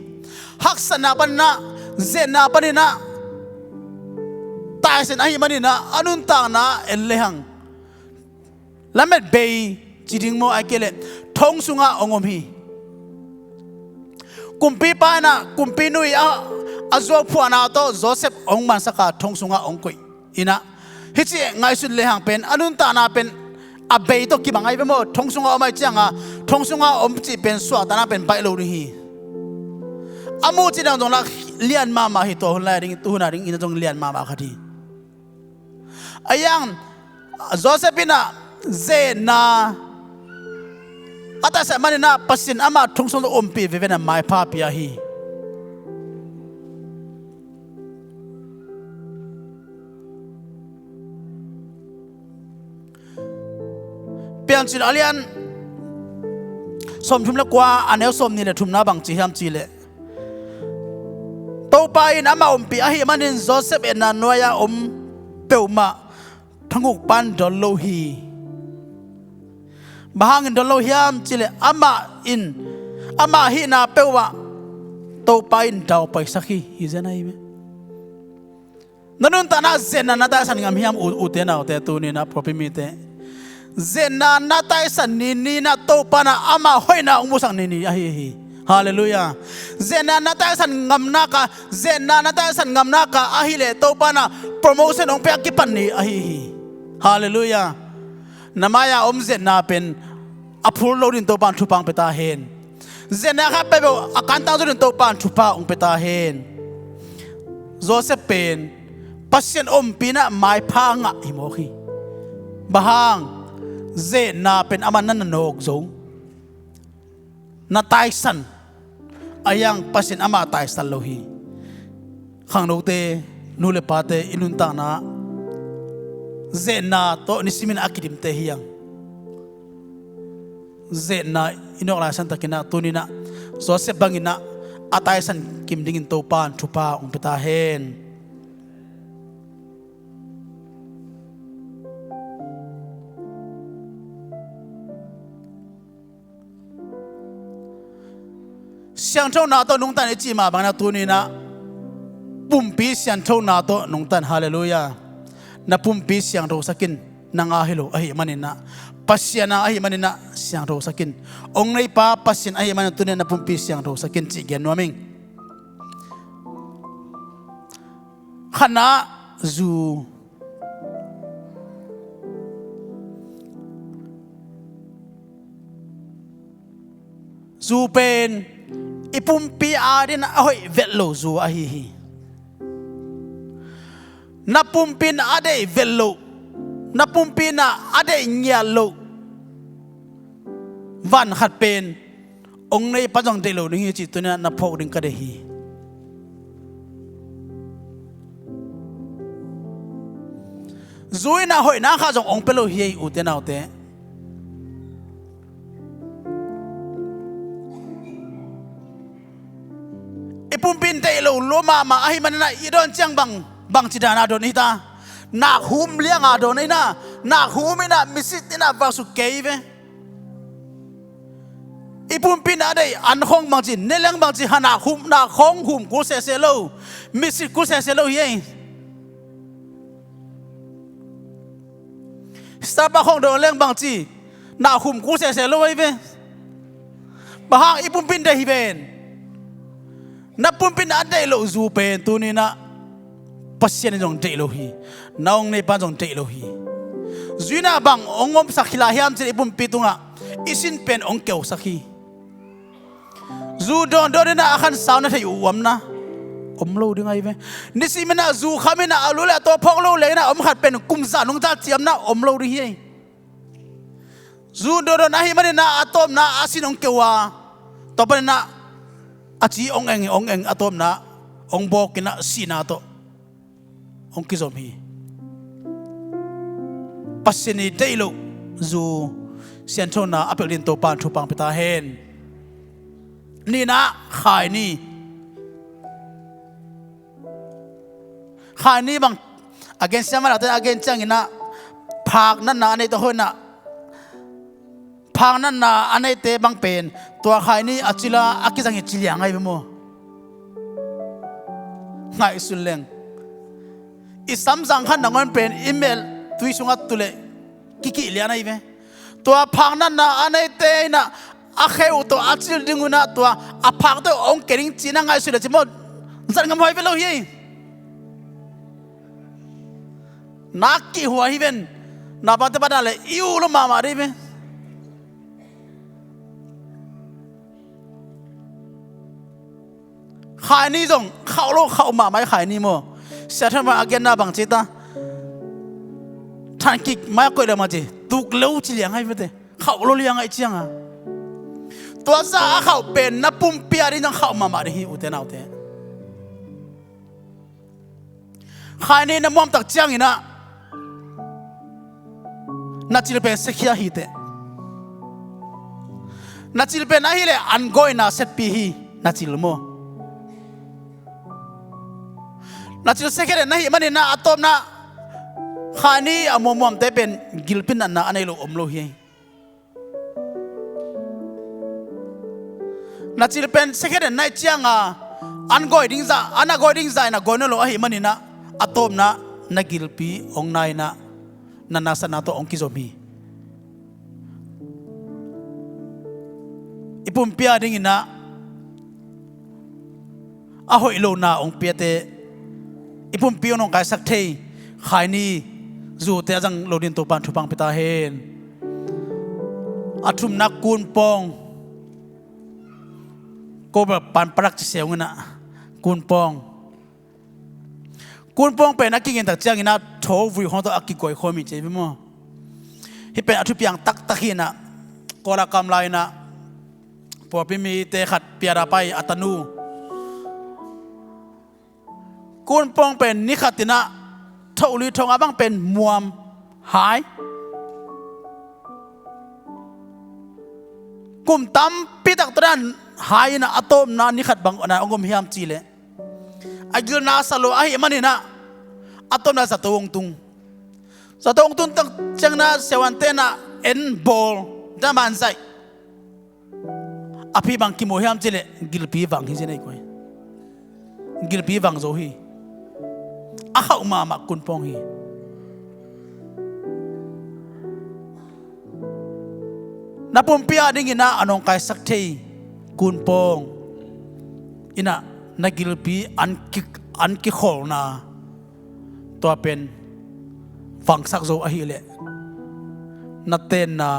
Haksatna panin ah, zetna panin ah, taisan ahih manin ah a nuntakna en lehang lametbei ci ding maw, ahih kei leh thong sungah hong om hi. Kumpipa in ah kumpinu i a, a zuau phuahna tawh Josef hong mansak a thong sungah hong koih in ah, hih ci ngaihsut lehang pen a nuntakna pen a bei tawh kibang ahi ve maw. Thong sungah om ahih ciangin thong sungah om cih pen suahtakna pen baih lo ding hi. A muh cih dang zong lah lian mahmah hi, tua hun lai ding, tu hun a ding in zong lian mahmah khat hi. Ahi hang Josef in ah zetna a taisah manin ah Pasian amah thong sungah ompih veve in ah maipha pia hi. Piancil a lian sawmthum le kua, a neu sawmnih le thumna bang ci hiam cih leh, Topa in amah ompih ahih manin Josef etna nuai-a om peuhmah thongukpa in dawn lo hi. Bang hangin dawn lo hiam cih leh amah in, amah hihna peuhmah Topa in daupaisak hi, hi zen ahi ve. Na nuntakna zetna na taisan ngam hiam, u-, ute naute, tuni-in ah propi mite? Zetna na taisan ni ni-in ah Topa in ah ama hoihna hong musak ni ni ahi hi. Halleluiah. Zetna na taisan ngam nak a, zetna na taisan ngam nak a ahih leh Topa in ah promotion hong pia kipan ni ahi hi. Halleluiah. Na mai-a om zetna pen a phul lo dingin Topa in thupha hong pia ta hen. Zetna khat peuhpeuh a kantang zo dingin Topa in thupha hong pia ta hen. Josef pen Pasian ompihna maipha ngah hi mawk hi. Bang hang? Zetna pen amah na nawk zo, na taisan, ahi hang Pasian amah taisan lo hi. Khangnote, nu le pate, i nuntakna zetna tawh nisimin a kidimte hi hang. Zetna i nawk lai santakin ah, tuni-in ah Josef bangin ah a taisan kim dingin Topa in thupha hong pia ta hen. Siangthona tawh nungta in i cih mah bangin ah, tuni-in ah pumpi siangthona tawh nungta in. Halleluiah. Na pumpi siangthosak in. Nang a hi lo ahih manin ah, Pasian a ahih manin ah siangthosak in. Hong neipa Pasian ahih manin tuni-in ah na pumpi siangthosak in, cih gen nuam ing. Khatna, zu. Zu pen i pumpi adingin a hoih vet lo zu ahi hi. Na pumpi in a deih vet loh, na pumpi in a deih ngiat loh van khat pen hong neipa zong deih lo ding hi cih tuni-in ah na phawk ding ka deih hi. Zu in ah hoihna khat zong hong pia lo hi ei, ute naute. I pumpi in deih lo lua mahmah ahih manin ah i dawn ciang bang, bangci dan a dawn i hi ta? Nakhum liang a dawn i hi na, nakhum in ah misit in ah valsuk kei ve. I pumpi in a deih an khawng bangci, ne leng bangci, ha nakhum, nakhawng hum kul sehseh lo, misit kul sehseh lo hi ei. Starbucks khawng dawn leng bangci, nakhum kul sehseh lo ahi ve. Bang hang? I pumpi in deih hi ven. Na pumpi in a deih loh zu pen tuni-in ah Pasian in zong deih lo hi. Na hong neipa in zong deih lo hi. Zu in ah bang hong omsak hi lai hiam cih leh i pumpi tungah i sin pen hong keusak hi. Zu dawndawn in ah a khansau na theih uh om na, om lo ding ahi ve. Nisimin ah zu kham in ah a lu le a taw phawk lo leng in ah om khat pen kum za nung za ciam na om lo ding hi ei. Zu dawndawn ahih manin ah a tawpna a sin hong keu a, tua panin ah a ci hong eng, hong eng, a tawpna hong bawk in ah sihna tawh hong kizom hi. Pasian i deih loh zu sianthona a pelh dingin Topa in thupha hong pia ta hen. Nihna, khaini. Khaini bang a gen, siamah late a gen ciangin ah phak natna a neite hoih in ah, phak natna a neite bang pen tua khaini a cil a a kizang hi ci liang ahi ve maw. Ngaihsun leng, i samzang khat nangawn pen i melh tui sungah tu leh kikih lian ahi ve. Tua phak natna a neite in ah a khe uh tawh a cil ding un ah tua a phak tawh hong kia ding cih na ngaihsut le cih maw, zat ngam huai ve lo hi. Na kihhuai hi ven. Na pate bana le i uh lo mahmah dih ve. Khaini zong khauh lo khauh mahmah hi, khaini maw. Sia Thang Pai a genna bang ci ta, than kik mai a koih le mah ci, tuk lo ci liang hi ve te. Khauh lo liang ahih cianga, tua zah a khauh pen na pumpi a ding zong khauh mahmah ding hi, ute naute. Khaini na muam tak ciangin ah na cil pen sekhia hi teh. Na cil pen ahih leh an gawina setpi hi, na cil maw. Na cil sekhia na hih manin ah a tawpna khaini a muammuamte pen gilpi natna a nei lo om lo hi. Na cil pen sekhia na hih cianga an gawi ding zah, an a gawi ding zah in a gawi nawn lo ahih manin ah a tawpna na gilpi hong na in ah na nasatna tawh hong kizom hi. I pumpi a dingin ah a hoih lo na hong piate, i pumpi hong nawngkaisak thei khaini zute a zang lo ding Topan thupha hong pia ta hen. A thumna kunpawng. Ko bel pan parak ci se hong in ah kunpawng. Kunpawng pen a kingen tak ciangin ah tho vui khawng tawh a kiguai khawm hi ci ve maw. Hih pen a thupiang taktak hi in ah, Kawl a kam lai in ah pawlpi mite khat piada pai a tanu. Kunpawng pen ni khat in ah tho li tho nga bang pen muam hai. Kum tampi tak tawh dan hai in ah a tawpna ni khat bang na hong om hiam cih leh a gilna sa lo ahih manin ah a tawpna zato hong tung. Zato hong tun tak ciangin ah siavuante in ah en bawl, daman zaih. A phi bang kimu hiam cih leh gilpi vang hi zen ei koi. Gilpi vang zo hi. A khauh mahmah kunpawng hi. Na pumpi a dingin ah a nawngkaisak thei kunpawng in ah na gilpi an ki, an kikholhna tua pen vangsak zo ahih leh na tenna,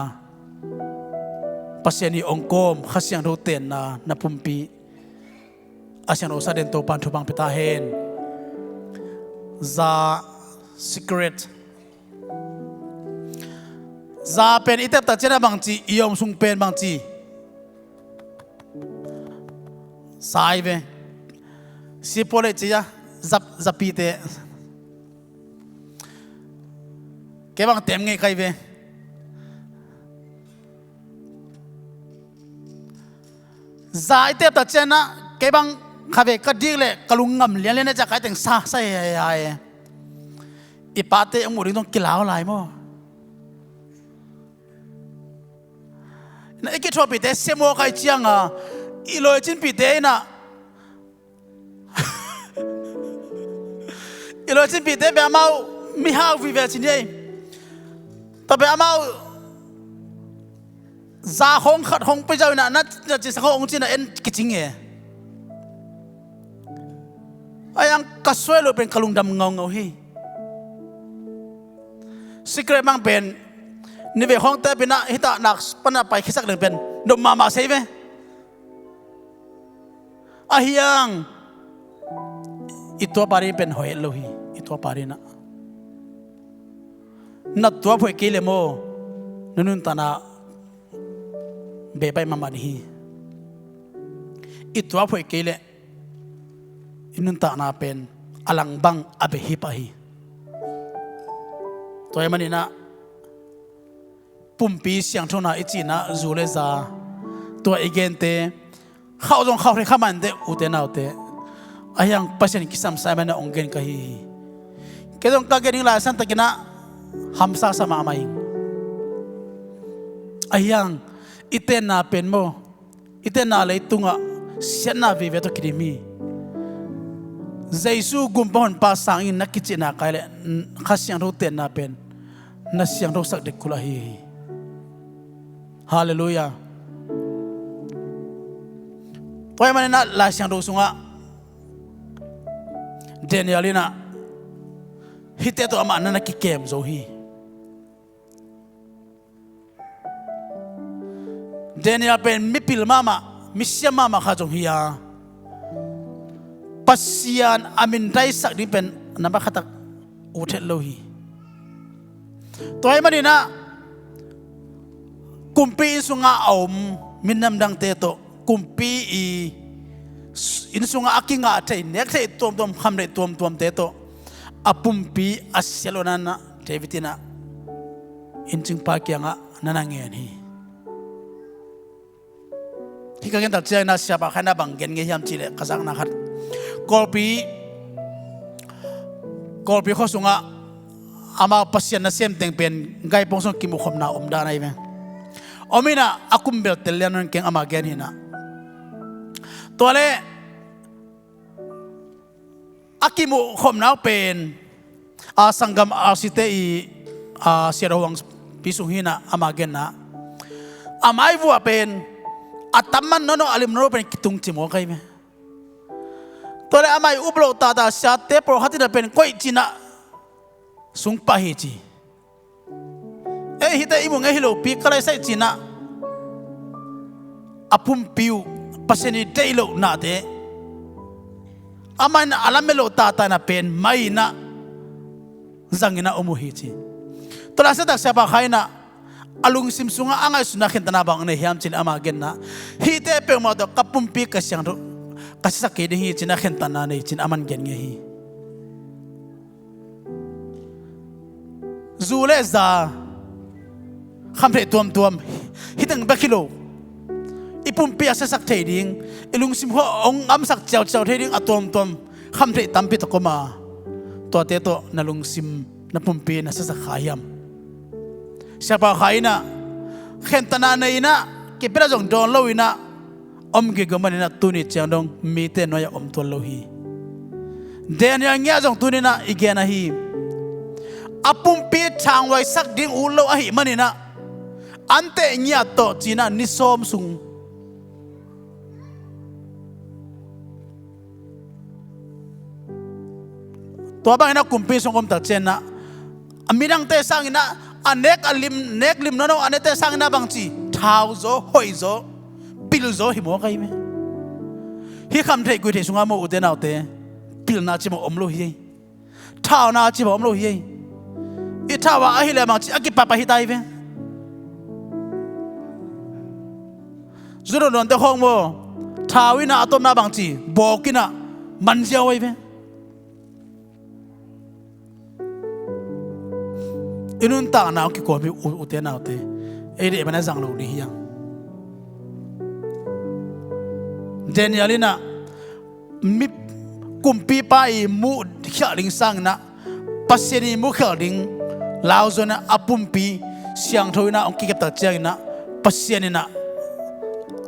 Pasian i hong kawm Kha Siangtho tenna na pumpi a siangtho sa den Topan thupha hong pia ta hen. Za, secret. Za pen i tep tak ciangin ah bang ci, i om sung pen bang ci. Sa hi ve. Sipuale ci a, zap, zapite. Kei bang tem ngei kai ve. Za i tep tak ciangin ah kei bang kha ve ka dik leh ka lung ngam lianlian a ciah kai teng sa sa hi hi hi. I pate a muh ding zong kilau lai maw. Na i kithuahpihte siamaw kai cianga i lawicinpihte in ah I lawicinpihte bel amau mihau vive ci ni ei. Tua bel amau za khawng khat khawng pia zau in ah na, na cisak khawng hong ci in ah en kicing e. A yang ka suai lo pen ka lungdam ngaungau hi. Secret bang pen ni ve khawng tep in ah hita nak pan a pai khiasak leng pen dom mahmah sei ve. Ahi hang i tuapa ding pen hoih het lo hi. I tuapa ding ah na tuap hoih kei leh maw, na nuntakna bebaih mahmah ding hi. I tuap hoih kei leh i nuntakna pen a lang bang a beh hi pah hi. Tua ahih manin ah pumpi siangthona i cihna zu le za, tua i gente khauh zong khauh thei kha mah inteh, ute naute. Ahi hang Pasian kisam sa ahih manin ah hong gen ka hi hi. Kei zong ka gen ding lai santakin ah hamsa sa mahmah ing. Ahi hang i tenna pen maw, i tenna leitungah siatna vive tawh kidim hi. Jesu gumpa honpa sangin na kicihna kai leh Kha Siangtho tenna pen na siangthosak dek kul ahi hi. Halleluiah. Tua ahih manin ah Lai Siangtho sungah Daniel in ah hihte tawh amah na na kikem zo hi. Daniel pen mipil mahmah, misiam mahmah khat zong hi a, Pasian a minthangsak ding pen nambat khattak ut het lo hi. Tua ahih manin ah kumpi inn sungah a om minam dangte tawh, kumpi inn sungah a kingah thei, nek thei tuamtuam, kham thei tuamtuamte tawh a pumpi a sia loh na, na David in ah inncingpa kiangah na na ngen hi. Hih ka gen tak ciangin ah siapa khat in ah bang gen ngei hiam cih leh, ka zakna khat, Kawlpi, Kawlpi khua sungah amau Pasian nasem teng pen gaipong sungah kimuhkhopna om dan ahi ve. Om in ah a kum bel tel lian nawn keng, ama gen hi in ah. Tua leh a kimuhkhopna uh pen a sanggam R C te i, a, siat huangpi sung hi in ah, ama genna, a maivuah pen a tam man nawn nawn, a lim nawn nawn pen kitung ci mawk ahi ve. Tua leh amah i up loh tata siate pawlkhat in ah pen koih ci in ah sung pah hi ci. Ei, hihte i mu ngei hi lopi ka lai sai ci in ah, a pumpi uh Pasian i deih loh nate, amah in a lamet loh tata in ah pen mai in ah zang in ah om uh hi ci. Tua leh a sia tak siapa khat in ah a lungsim sungah a ngaihsutna khentatna bang nei hiam cih leh, ama genna, hihte peuhmah tawh ka pumpi ka siangtho, ka siasak kei ding hi ci in ah khentatna nei ci in ah aman gen ngei hi. Zu le za, khamtheih tuamtuam, hih teng bek hi lo, i pumpi a siasak thei ding, i lungsim khawng hong ngamsak ciauciau thei ding a tuamtuam khamtheih tampi tak om a, tuate tawh na lungsim, na pumpi na siasak kha hiam? Siapa khat in ah khentatna nei in ah, kipia zong dawn lo in ah om gige manin ah tuni ciang dong mite nuai-ah om tuan lo hi. Daniel ngiat zong tuni in ah i gen ahi. A pumpi thanghuaisak ding ut lo ahih manin ah, anteh ngiat tawh ci in ah ni sawm sung, tua bangin ah kumpi sung om tak ciangin ah, a midangte sangin ah, a nek a lim, nek lim nawn nawn a nekte sangin ah bangci, thau zaw, hoih zaw, pil zaw hi mawk ahi ve. Hih khamtheih guihtheih sungah maw, ute naute, pilna ci mawh om lo hi ei. Thauna ci mawh om lo hi ei. I thau a ahih leh bangci, a kipapa hi ta hi ve. Zu dawndawnte khawng maw, thau in ah a tawpna bangci, bawk in ah man ziau ahi ve. I nuntakna hong kikuam hi, u, ute naute. Ei deih man a zang lo ding hi hang. Daniel in ah mi, kumpipa i muh khialh ding sangin ah, Pasian i muh khialh ding lauzaw in ah, a pumpi siangtho in ah hong kikep tak ciangin ah, Pasian in ah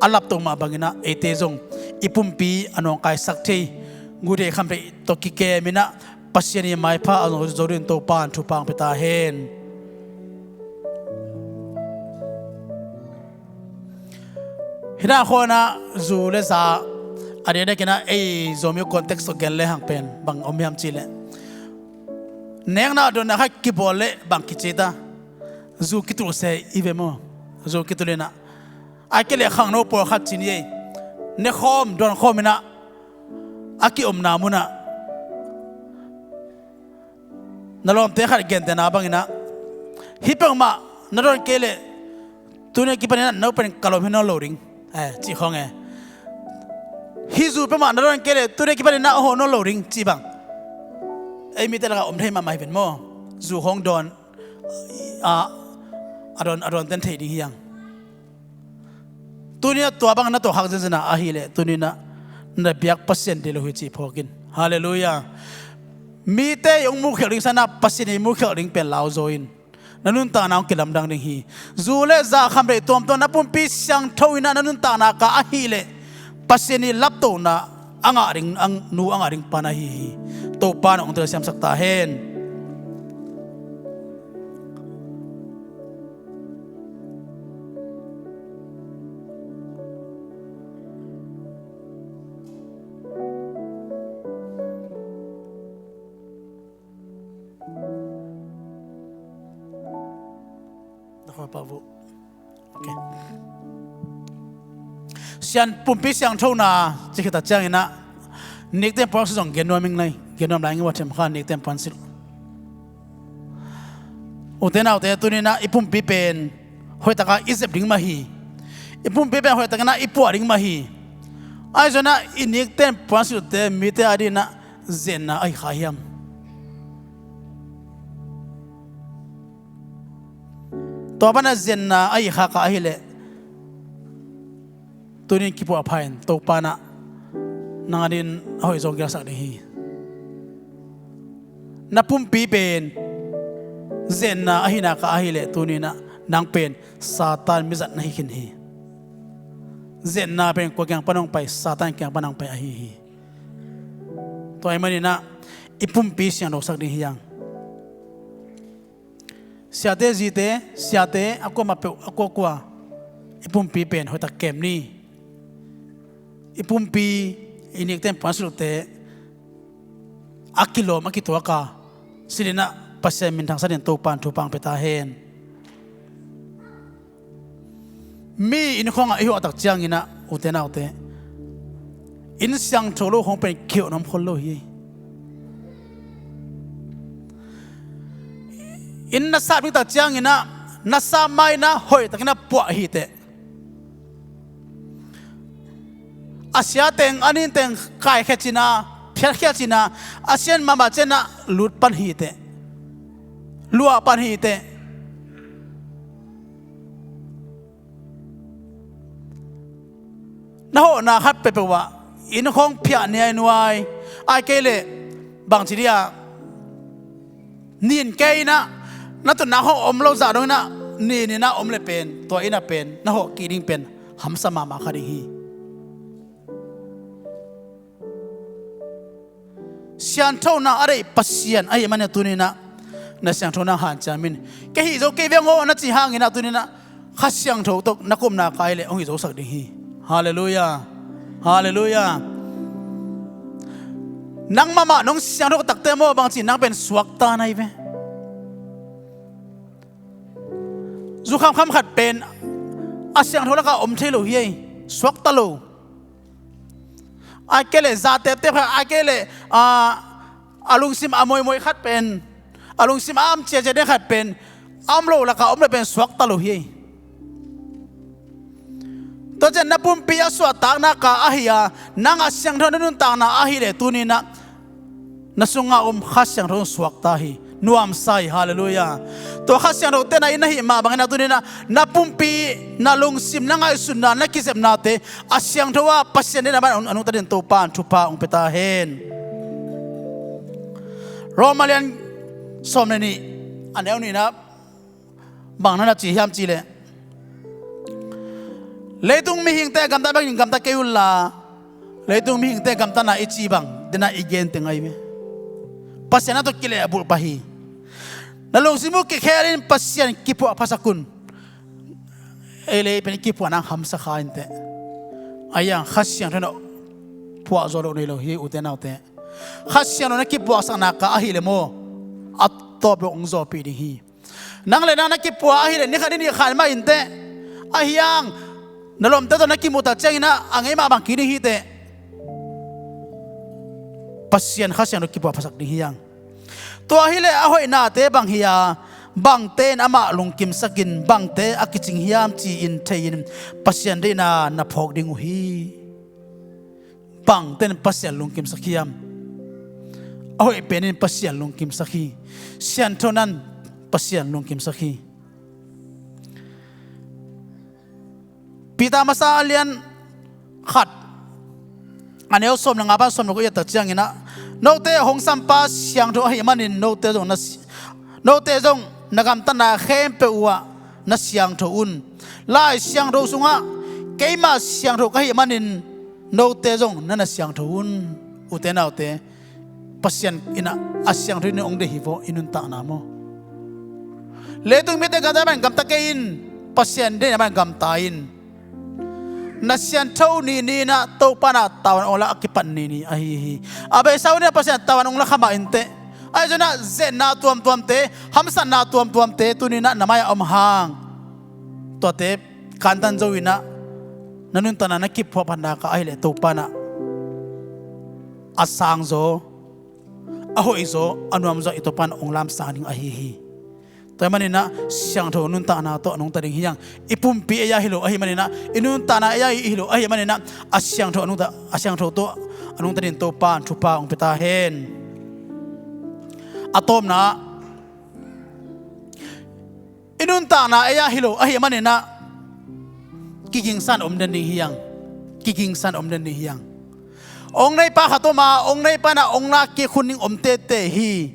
a laptoh mah bangin ah eite zong i pumpi a nawngkaisak thei, guihtheih khamtheih tawh kikem in ah, Pasian i maipha a zo ding Topa'n thupha hong pia ta hen. Hih na khawng ah zu le za, a diakdiakin ah ei Zomi context tawh gen lehang pen bang om hiam cih leh, nekna dawnna khat kibawl leh bang kici ta, zu kitulh se i ve maw. Zu kitulh in ah, ahih kei leh khangno pawlkhat ci ni ei, ne khawm, dawn khawm in ah, a kiomna mun ah na lawmte khat gentehna bangin ah, hih peuhmah na dawn kei leh tuni a kipanin ah na upen ka lawm hi nawn lo ding, eh, cih khawng e. Hih zu peuhmah na dawn kei leh tuni a kipanin ah a hawh nawn lo ding cih bang, ei mite lakah om thei mahmah hi ven maw. Zu khawng dawn, a, a dawn, a dawnte'n thei ding hi hang. Tuni-in ah tua bang na tuahkhak zenzen a, ahih leh tuni-in ah na biak Pasian deih lo hi cih phawk in. Halleluiah. Mite i hong muhkhialh ding sangin ah Pasian i muhkhialh ding pen lauzaw in. Na nuntakna hong kilamdang ding hi. Zu le za, khamtheih tuamtuam, na pumpi siangtho in ah na nuntakna kah ahih leh Pasian i laptohna a ngah ding, a, nu a ngah ding pa na hi hi. Topa'n hong telsiamsak ta hen. Pau uh. Okay. Sian pumpi siangthona ci khit tak ciangin ah nikten puansilh zong gen nuam ing lai, gen nuam lai ing, va them kha nikten puansilh. Ute naute, tuni-in ah i pumpi pen hoih takin i zep ding mah hi. I pumpi pen hoih takin ah i puah ding mah hi. Ahi zongin ah i nikten puansilhte mite adingin ah zenna ahi kha hiam? Tua pan ah zenna ahi kha ka ahih leh, tuni-in kipuah pha in, Topa in ah nang adingin a hoih zaw gelsak ding hi. Na pumpi pen zenna ahihna ka ahih leh, tuni-in ah nang pen Satan mizat na hi khin hi. Zenna pen kua kiang pan hong pai? Satan kiang pan hong pai ahi hi. Tua ahih manin ah i pumpi siangthosak ding hi hang. Siate, zite, siate, a kuamah peuh, a kuakua, i pumpi pen hoih tak kem ni. I pumpi, i nikten puansilhte a kilawm, a kituak a, silhin ah Pasian minthang satin Topa in thupha hong pia ta hen. Mi innkhawng ah i hawh tak ciangin ah, ute naute, inn siangtho lo khawng pen kihawh nuam khol lo hi. Inn na sap ding tak ciangin ah, na sap ma-in ah hoih takin ah puah hi teh. A sia teng, a nin teng kaikhia cin a, phiatkhia cin a, a sian mahmah ciangin ah lut pan hi teh. Luah pan hi teh. Na hawhna khat peuhpeuh ah inn khawng phiah nuainuai, ahih kei leh bangci dih ah, nin kei in ah, na tutna khawng om lo zah dongin ah, nin in ah om leh pen, tua inn ah pen na hawh kik ding pen hamsa mahmah kha ding hi. Sianthona a deih Pasian ahih manin ah tuni-in ah na siangthona hanciam in. Kei hih zo kei veng aw na cih hangin ah tuni-in ah Kha Siangtho tawh na kumna kai leh hong hih zosak ding hi. Halleluiah. Halleluiah. Nang mahmah nong siangtho takteh maw, bangci nang pen suakta na hi ve. Zu khamkham khat pen a siangtho lakah om thei lo hi ei. Suakta lo. Ahih kei leh za teptep khat, ahih kei leh, ah, a lungsim a muimui khat pen, a lungsim a am ciacia ding khat pen, a om lo lakah om leh pen suakta lo hi ei. Tua ciang na pumpi a suahtakna ka ahi a, nang a siangtho na nuntakna ahih leh tuni-in ah na sungah om Kha Siangtho in suakta hi. Nuamsa hi, halleluiah. Tua Kha Siangtho tena in na hih mah bangin ah tuni-in ah na pumpi, na lungsim, na ngaihsutna, na kizepnate a siangtho a Pasian deihna bangin a nungta dingin Topa in thupha hong pia ta hen. Roma lian sawm le nih, a neu nihna, bang na na ci hiam cih leh, leitung mihingte gamtat bangin gamta kei unla, leitung mihingte gamtatna i cih bang, dena i gen teng ahi ve. Pasian a tawh kilehbulh pah hi. Na lungsim uh kikhelin Pasian kipuah phasak un. Ei le ei pen i kipuahna hamsa kha inteh. Ahi hang Kha Siangtho in a puah zo loh nei lo hi, ute naute. Kha Siangtho in a kipuahsakna ka ahih leh maw, a tawp lo hong zawhpih ding hi. Nang le nang na kipuah ahih leh ni khat ni nih khan mah inteh. Ahi hang na lawmte tawh na kimuh tak ciangin ah a ngei mah bang kik ding hi teh. Pasian Kha Siangtho kipuah phasak ding hi hang. Tua hi leh a hoihnate bang hi a, bangte in amah lungkimsak in, bangte a kicing hiam ci-in thei-in Pasian deihna na phawk ding uh hi. Bangte in Pasian lungkimsak hiam? A hoih pen in Pasian lungkimsak hi. Sianthona in Pasian lungkimsak hi. Peter masa a lian khat, a neu sawm le nga pan sawm le guk i et tak ciangin ah, note hong sampa siangtho ahih manin note zong na si-, note zong na gamtatna khempeuh uhah na siangtho un. Lai Siangtho sungah keimah siangtho ka hih manin note zong na na siangtho un. Ute naute, Pasian in ah a siangtho in hong deih hi vaw, i nuntakna maw? Leitung mite gamta bangin gamta kei in, Pasian deihna bangin gamta in. Na siangtho nini in ah Topa in ah tavuan hong la a kipat nini ahi hi. A beisa hun in ah Pasian tavuan hong la kha mah inteh. Ahi zongin ah zenna tuamtuamte, hamsatna tuamtuamte tuni in ah na mai-ah om hang, tuate kantan zo in ah, na nuntakna na kiphuahphatna ka ahih leh Topa in ah a sangzaw, a hoihzaw, a nuamzaw i Topa in hong lamsang ding ahi hi. Tua ahih manin ah siangtho nuntakna tawh a nungta ding hi hang. I pumpi ei-a hi lo ahih manin ah, i nuntakna ei-a hi lo ahih manin ah, a siangtho a nungta, a siangtho tawh a nungta dingin Topa in thupha hong pia ta hen. A tawpna ah, i nuntakna ei-a hi lo ahih manin ah, kigingsa in om den ding hi hang. Kigingsa in om den ding hi hang. Hong neipa khat om a, hong neipa in ah hong lakkik hun ding om tete hi.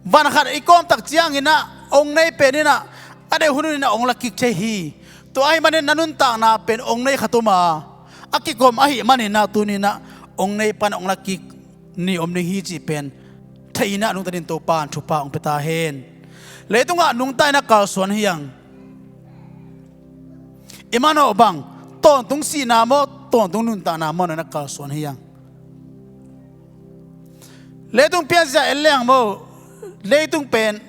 Van khat i kawm tak ciangin ah hong nei pen in ah a deih hun hun in ah hong lakkik thei hi. Tua ahih manin na nuntakna pen hong nei khat om a, a kikawm ahih manin ah tuni in ah hong neipa in ah hong lakkik ni om ding hi cih pen thei in ah nungta dingin Topa in thupha hong pia ta hen. Leitungah nungta in ah kalsuan hi hang. I manawh bang, tawntung sihna maw, tawntung nuntakna maw, na na kalsuan hi hang. Leitung pianzia en leng maw, leitung pen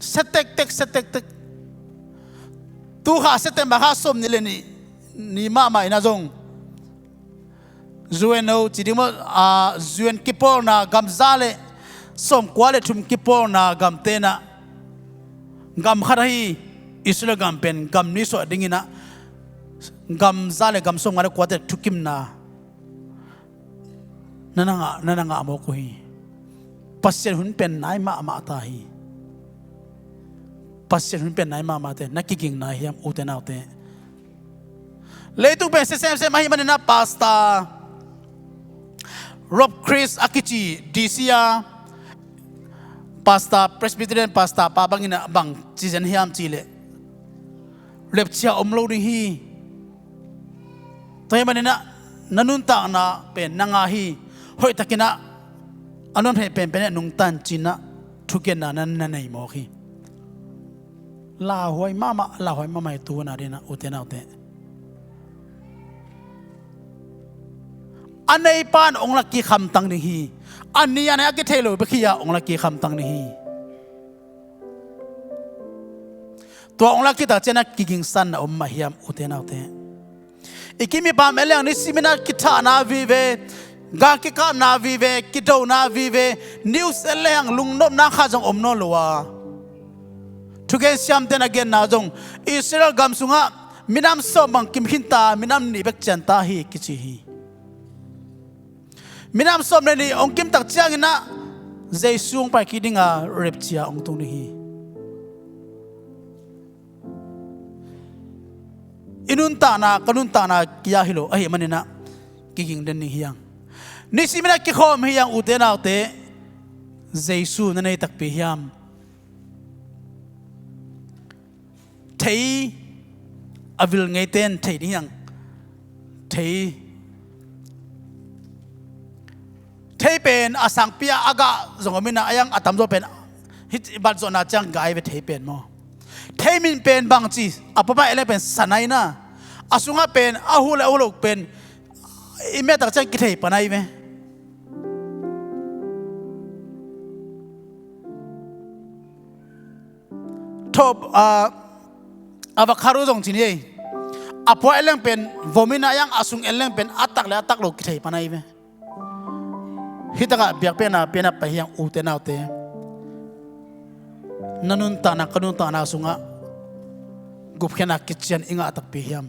sia tektek, sia tektek. Tu kha sia tek, ma kha sawmnih le nih ni mahmah in ah zong U N O ci ding maw, a, U N kipawlna gam za le sawmkua le thum kipawlna gamte in ah gam khat ahi Israel gam pen gam nih suah dingin ah gam za le gam sawmnga le kuate thukimna na na ngah, na na ngah mawk uh hi. Pasian hun pen nai mahmah ta hi. Pasian hun pen nai mahmah te, na kiging nai hiam, ute naute? Leitung pen sia semsem ahih manin ah Pastor Rob Chris a kici D C a Pastor, Presbyterian Pastor pa bangin ah bang ci zen hiam cih leh, rapture om lo ding hi. Tua ahih manin ah na nuntakna pen na ngah hi. Hoihtakin ah a nuamtheih penpen ah nungta in ci in ah thugenna na na nei mawk hi. Lauhuai mahmah, lauhuai mahmah hi tu hun a dingin ah, ute naute. A neipa in hong lakkik hamtang ding hi. A ni a nai a kithei lo bek hi a, hong lakkik hamtang ding hi. Tua hong lakkik tak ciangin ah kigingsa in na om mah hiam, ute naute? I kim i pam en leng, nisimin ah kithahna vive, gal kikapna vive, kidona vive, news en leng lungnopna khat zong om nawn lo a, thugen siamte'n a genna zong Israel gam sungah minam sawm bang kim khinta, minam nih bek cianta hi kici hi. Minam sawm le nih hong kim tak ciangin ah Jesu hong pai kik ding a, rapture hong tung ding hi. I nuntakna, ka nuntakna kia hi lo ahih manin ah kiging den ding hi hang. Nisimin ah kikhawm hi hang, ute naute. Jesu na nei takpi hiam? Thei a vil ngeite'n thei ding hi hang. Thei, thei pen a sangpi a a gah zong om in ah, a yang a tamzaw pen hih bat zawhna ciang gah ai ve thei pen maw. Thei min pen bangci, a pawpa en leng pen san ai na. A sungah pen a huh le a huh lo pen i miatak ciang kithei pan ai ve. Thawh, a, avocado zong ci ni ei. A pua en leng pen vom in ah, a yang a sung en leng pen a tak le a tak lo kithei pan ai ve. Hih takah biakpiakna pianna pai hi hang, ute naute. Na nuntakna, ka nuntakna sungah gupkhiatna kician i ngah takpi hiam?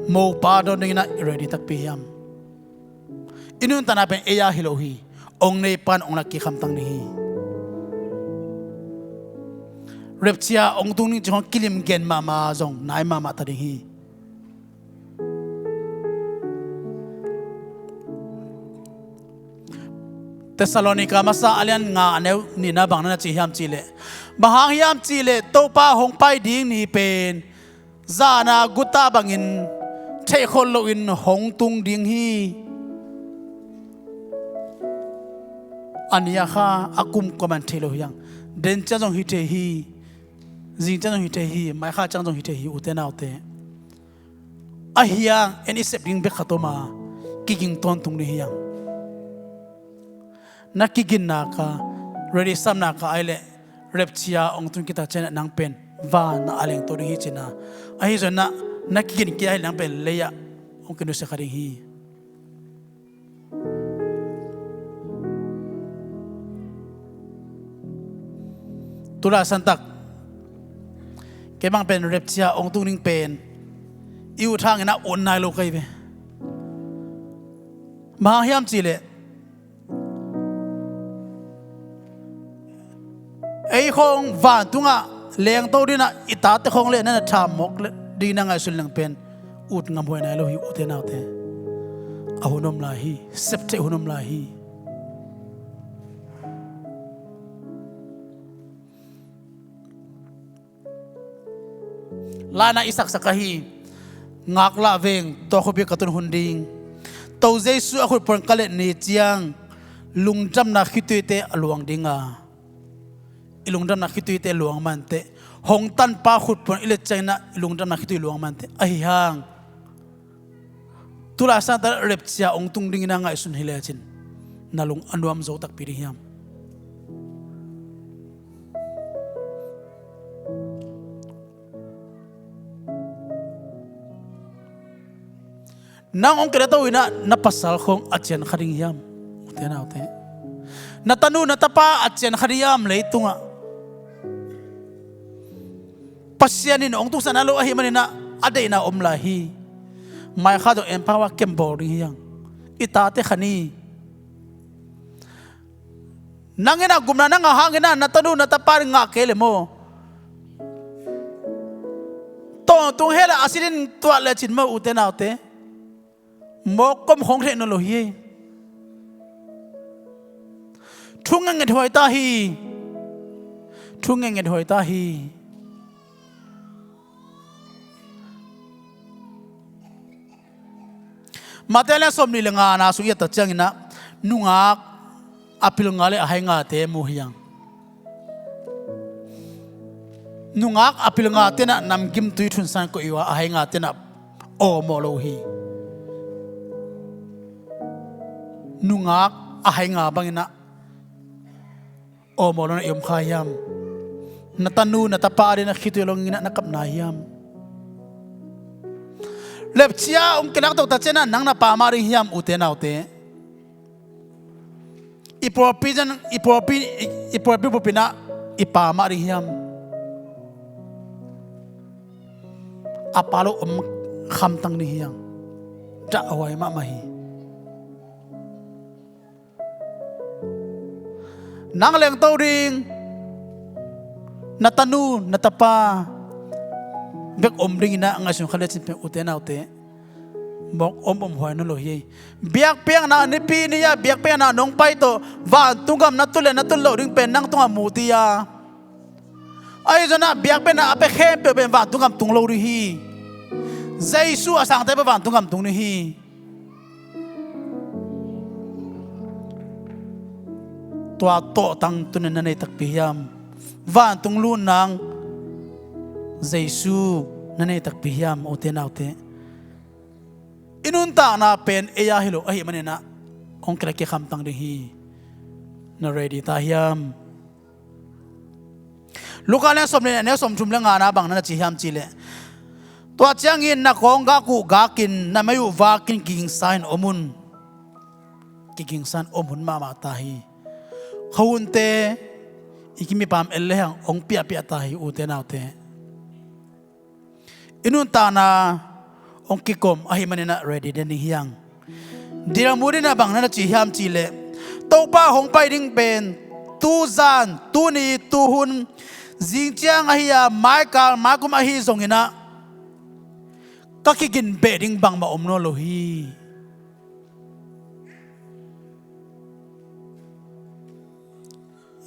Mopa dawn dingin ah i ready takpi hiam? I nuntakna pen ei a hi lo hi. Hong neipa'n hong lakkik hamtang ding hi. Rapture hong tung ding ci khawng kilim gen mahmah zong nai mahmah ta ding hi. Thessalonika masa a lian nga a neu nihna bang na na ci hiam cih leh, bang hang hiam cih leh Topa hong pai ding ni pen zan a guta bangin theihkholh loin hong tung ding hi. A ni a kha a kum kuaman thei lo hi hang. Den ciang zong hi thei hi. Zing ciang zong hi thei hi. Mai kha ciang zong hi thei hi, ute naute. Ahi hang en i sep ding bek khat om a, kiging tawntung ding hi hang. Na kiginna ka, ready sapna ka ai leh, rapture hong tun kik tak ciang nang pen vanah a lengto ding hi cihna. Ahi zongin ah na kiginkia hi leng pen lei-ah hong kinusia kha ding hi. Tulai santak kei bang pen rapture hong tung ding pen i ut hangin ah ut nai lo ka hi ve. Bang hang hiam cihleh ei khawng vantungah lengto dingin ah i tate khawng le na na thammawk dingin ah ngaihsun leng pen ut ngamhuai nai lo hi, ute naute. A hun om lai hi. Septheih hun om lai hi. Laina i saksak ahi ngaklah veng tua khuapi ka tun hun ding. To Jesu a khutpuan ka let ni ciang lungdamna khituite a luang dinga, i lungdamna khituite luang manteh. Hong tanpa khutpuan i let ciangin ah i lungdamna khitui luang manteh. Ahi hang tulai sangin rapture hong tung dingin ah ngaihsun hi lecin na lung a nuam zo takpi ding hiam? Nang hong kidatoh in ah na pasal khawng a cian kha ding hiam, ute naute? Na tanu na tapa a cian kha ding hiam leitungah? Pasian in hong tuksan a lo ahih manin ah a deihna om lai hi. Mai kha zong en pha a kem bawl ding hi hang. I tate kha ni. Nang in ah gupna na ngah hangin ah na tanu na tapa in ngah kei le maw? Tawntung hell ah a sinin tuat lecin maw, ute naute? Mawk kom khawng theih nawn lo hi. Thu ngetnget huai ta hi. Thu ngetnget huai ta hi. Mate le sawmnih le ngana sung i et tak ciangin ah nungak a pil nga le a hai ngate mu hi hang. Nungak a pil ngate in ah namgimtui thunsan koih uh a, a hai ngate in ah awmawh lo hi. Nungak a hai nga bangin ah awmawh lo na i om kha hiam? Na tanu na tapa adingin ah khitui longin ah na kap nai hiam? Rapture hong kilakto ta ciangin ah nang na pamah ding hiam, ute naute? I pawlpi zan, i pawlpi, i, i pawlpi bup in ah i pamah ding hiam? A pa lo om khamtang ding hi hang. Dahhuai mahmah hi. Nang lengto ding na tanu na tapa bek om dingin ah ngaihsun kha lecin pen, ute naute, mawk om om huai nawn lo hi. Biakpiakna nipi ni-a biakpiakna nong pai tawh vantung gam na tun le na tun loh ding pen nang tungah mu ti a, ahi zongin ah biakpiakna a pia khempeuh pen vantung gam tung lo ding hi. Jesu a sangte pen vantung gam tung ding hi. Tua tawhtang tuni-in na nei takpi hiam? Vantung lut nang Jesu na nei takpi hiam, ute naute? I nuntakna pen ei a hi lo ahih manin ah hong kilak kik khamtang ding hi. Na ready ta hiam? Luka lian sawm le nih, a neu sawmthum le ngana bang na na ci hiam cihleh, tua ciangin na kawnggak uh gakin na mei uh vakin kigingsa in om un. Kigingsa in om hun mahmah ta hi. Khuahunte i kimipam en lehang hong piahpiah ta hi, ute naute. I nuntakna hong kikom ahih manin ah ready den ding hi hang. Dil mu dingin ah bang na na ci hiam cihleh, Topa hong pai ding pen tuzan, tuni, tuhun, zing ciang ahi a, maikal maikum ahi zongin ah ka kigin beh ding bangmah om nawn lo hi.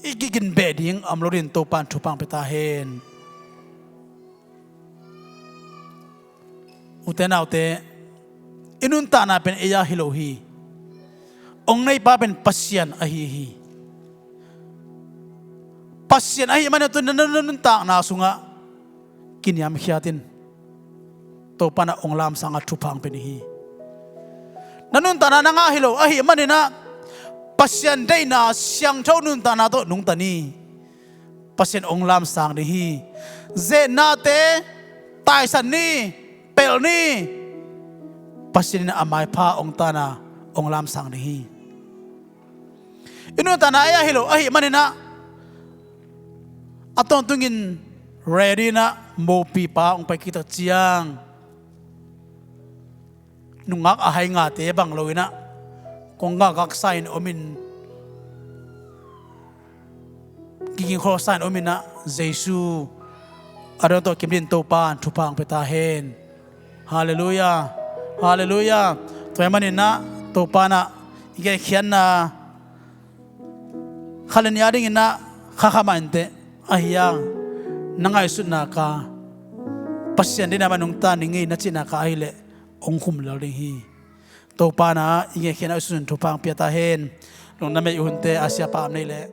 I kigin beh ding a om lo dingin Topa in thupha hong pia ta hen. Ute naute, i nuntakna pen ei a hi lo hi. Hong neipa pen Pasian ahi hi. Pasian ahih manin ah tuni-in ah na nuntakna sungah kiniamkhiat in. Topa in ah hong lamsang a thupha hong pia ding hi. Na nuntakna nang a hi lo ahih manin ah Pasian deihna siangtho nuntakna tawh nungta ni. Pasian hong lamsang ding hi. Zetnate taisan ni, pelh ni. Pasian in a maipha hong tana hong lamsang ding hi. I nuntakna ei ahi lo ahih maninah a tawntungin ready inah mopipa hong pai kik tak ciang nungak a hai ngate bang lo inah kong gakgaksa in om in, kigingkhawlsa in om inah Jesu a dong tawh kimdin Topa in thupha hong pia ta hen. Halleluiah. Halleluiah. Tua hi maninah Topa inah i genkhiatna kha le nih a dinginah khakha mah inteh ahi a, na ngaihsutna ka Pasian dinah mah nungta ning ei na cihna ka ahileh hong khum lel ding hi. Topa inah i genkhiatna uh sun thupha hong pia ta hen. Lungdam ei. Uhunte a siapa om nei leh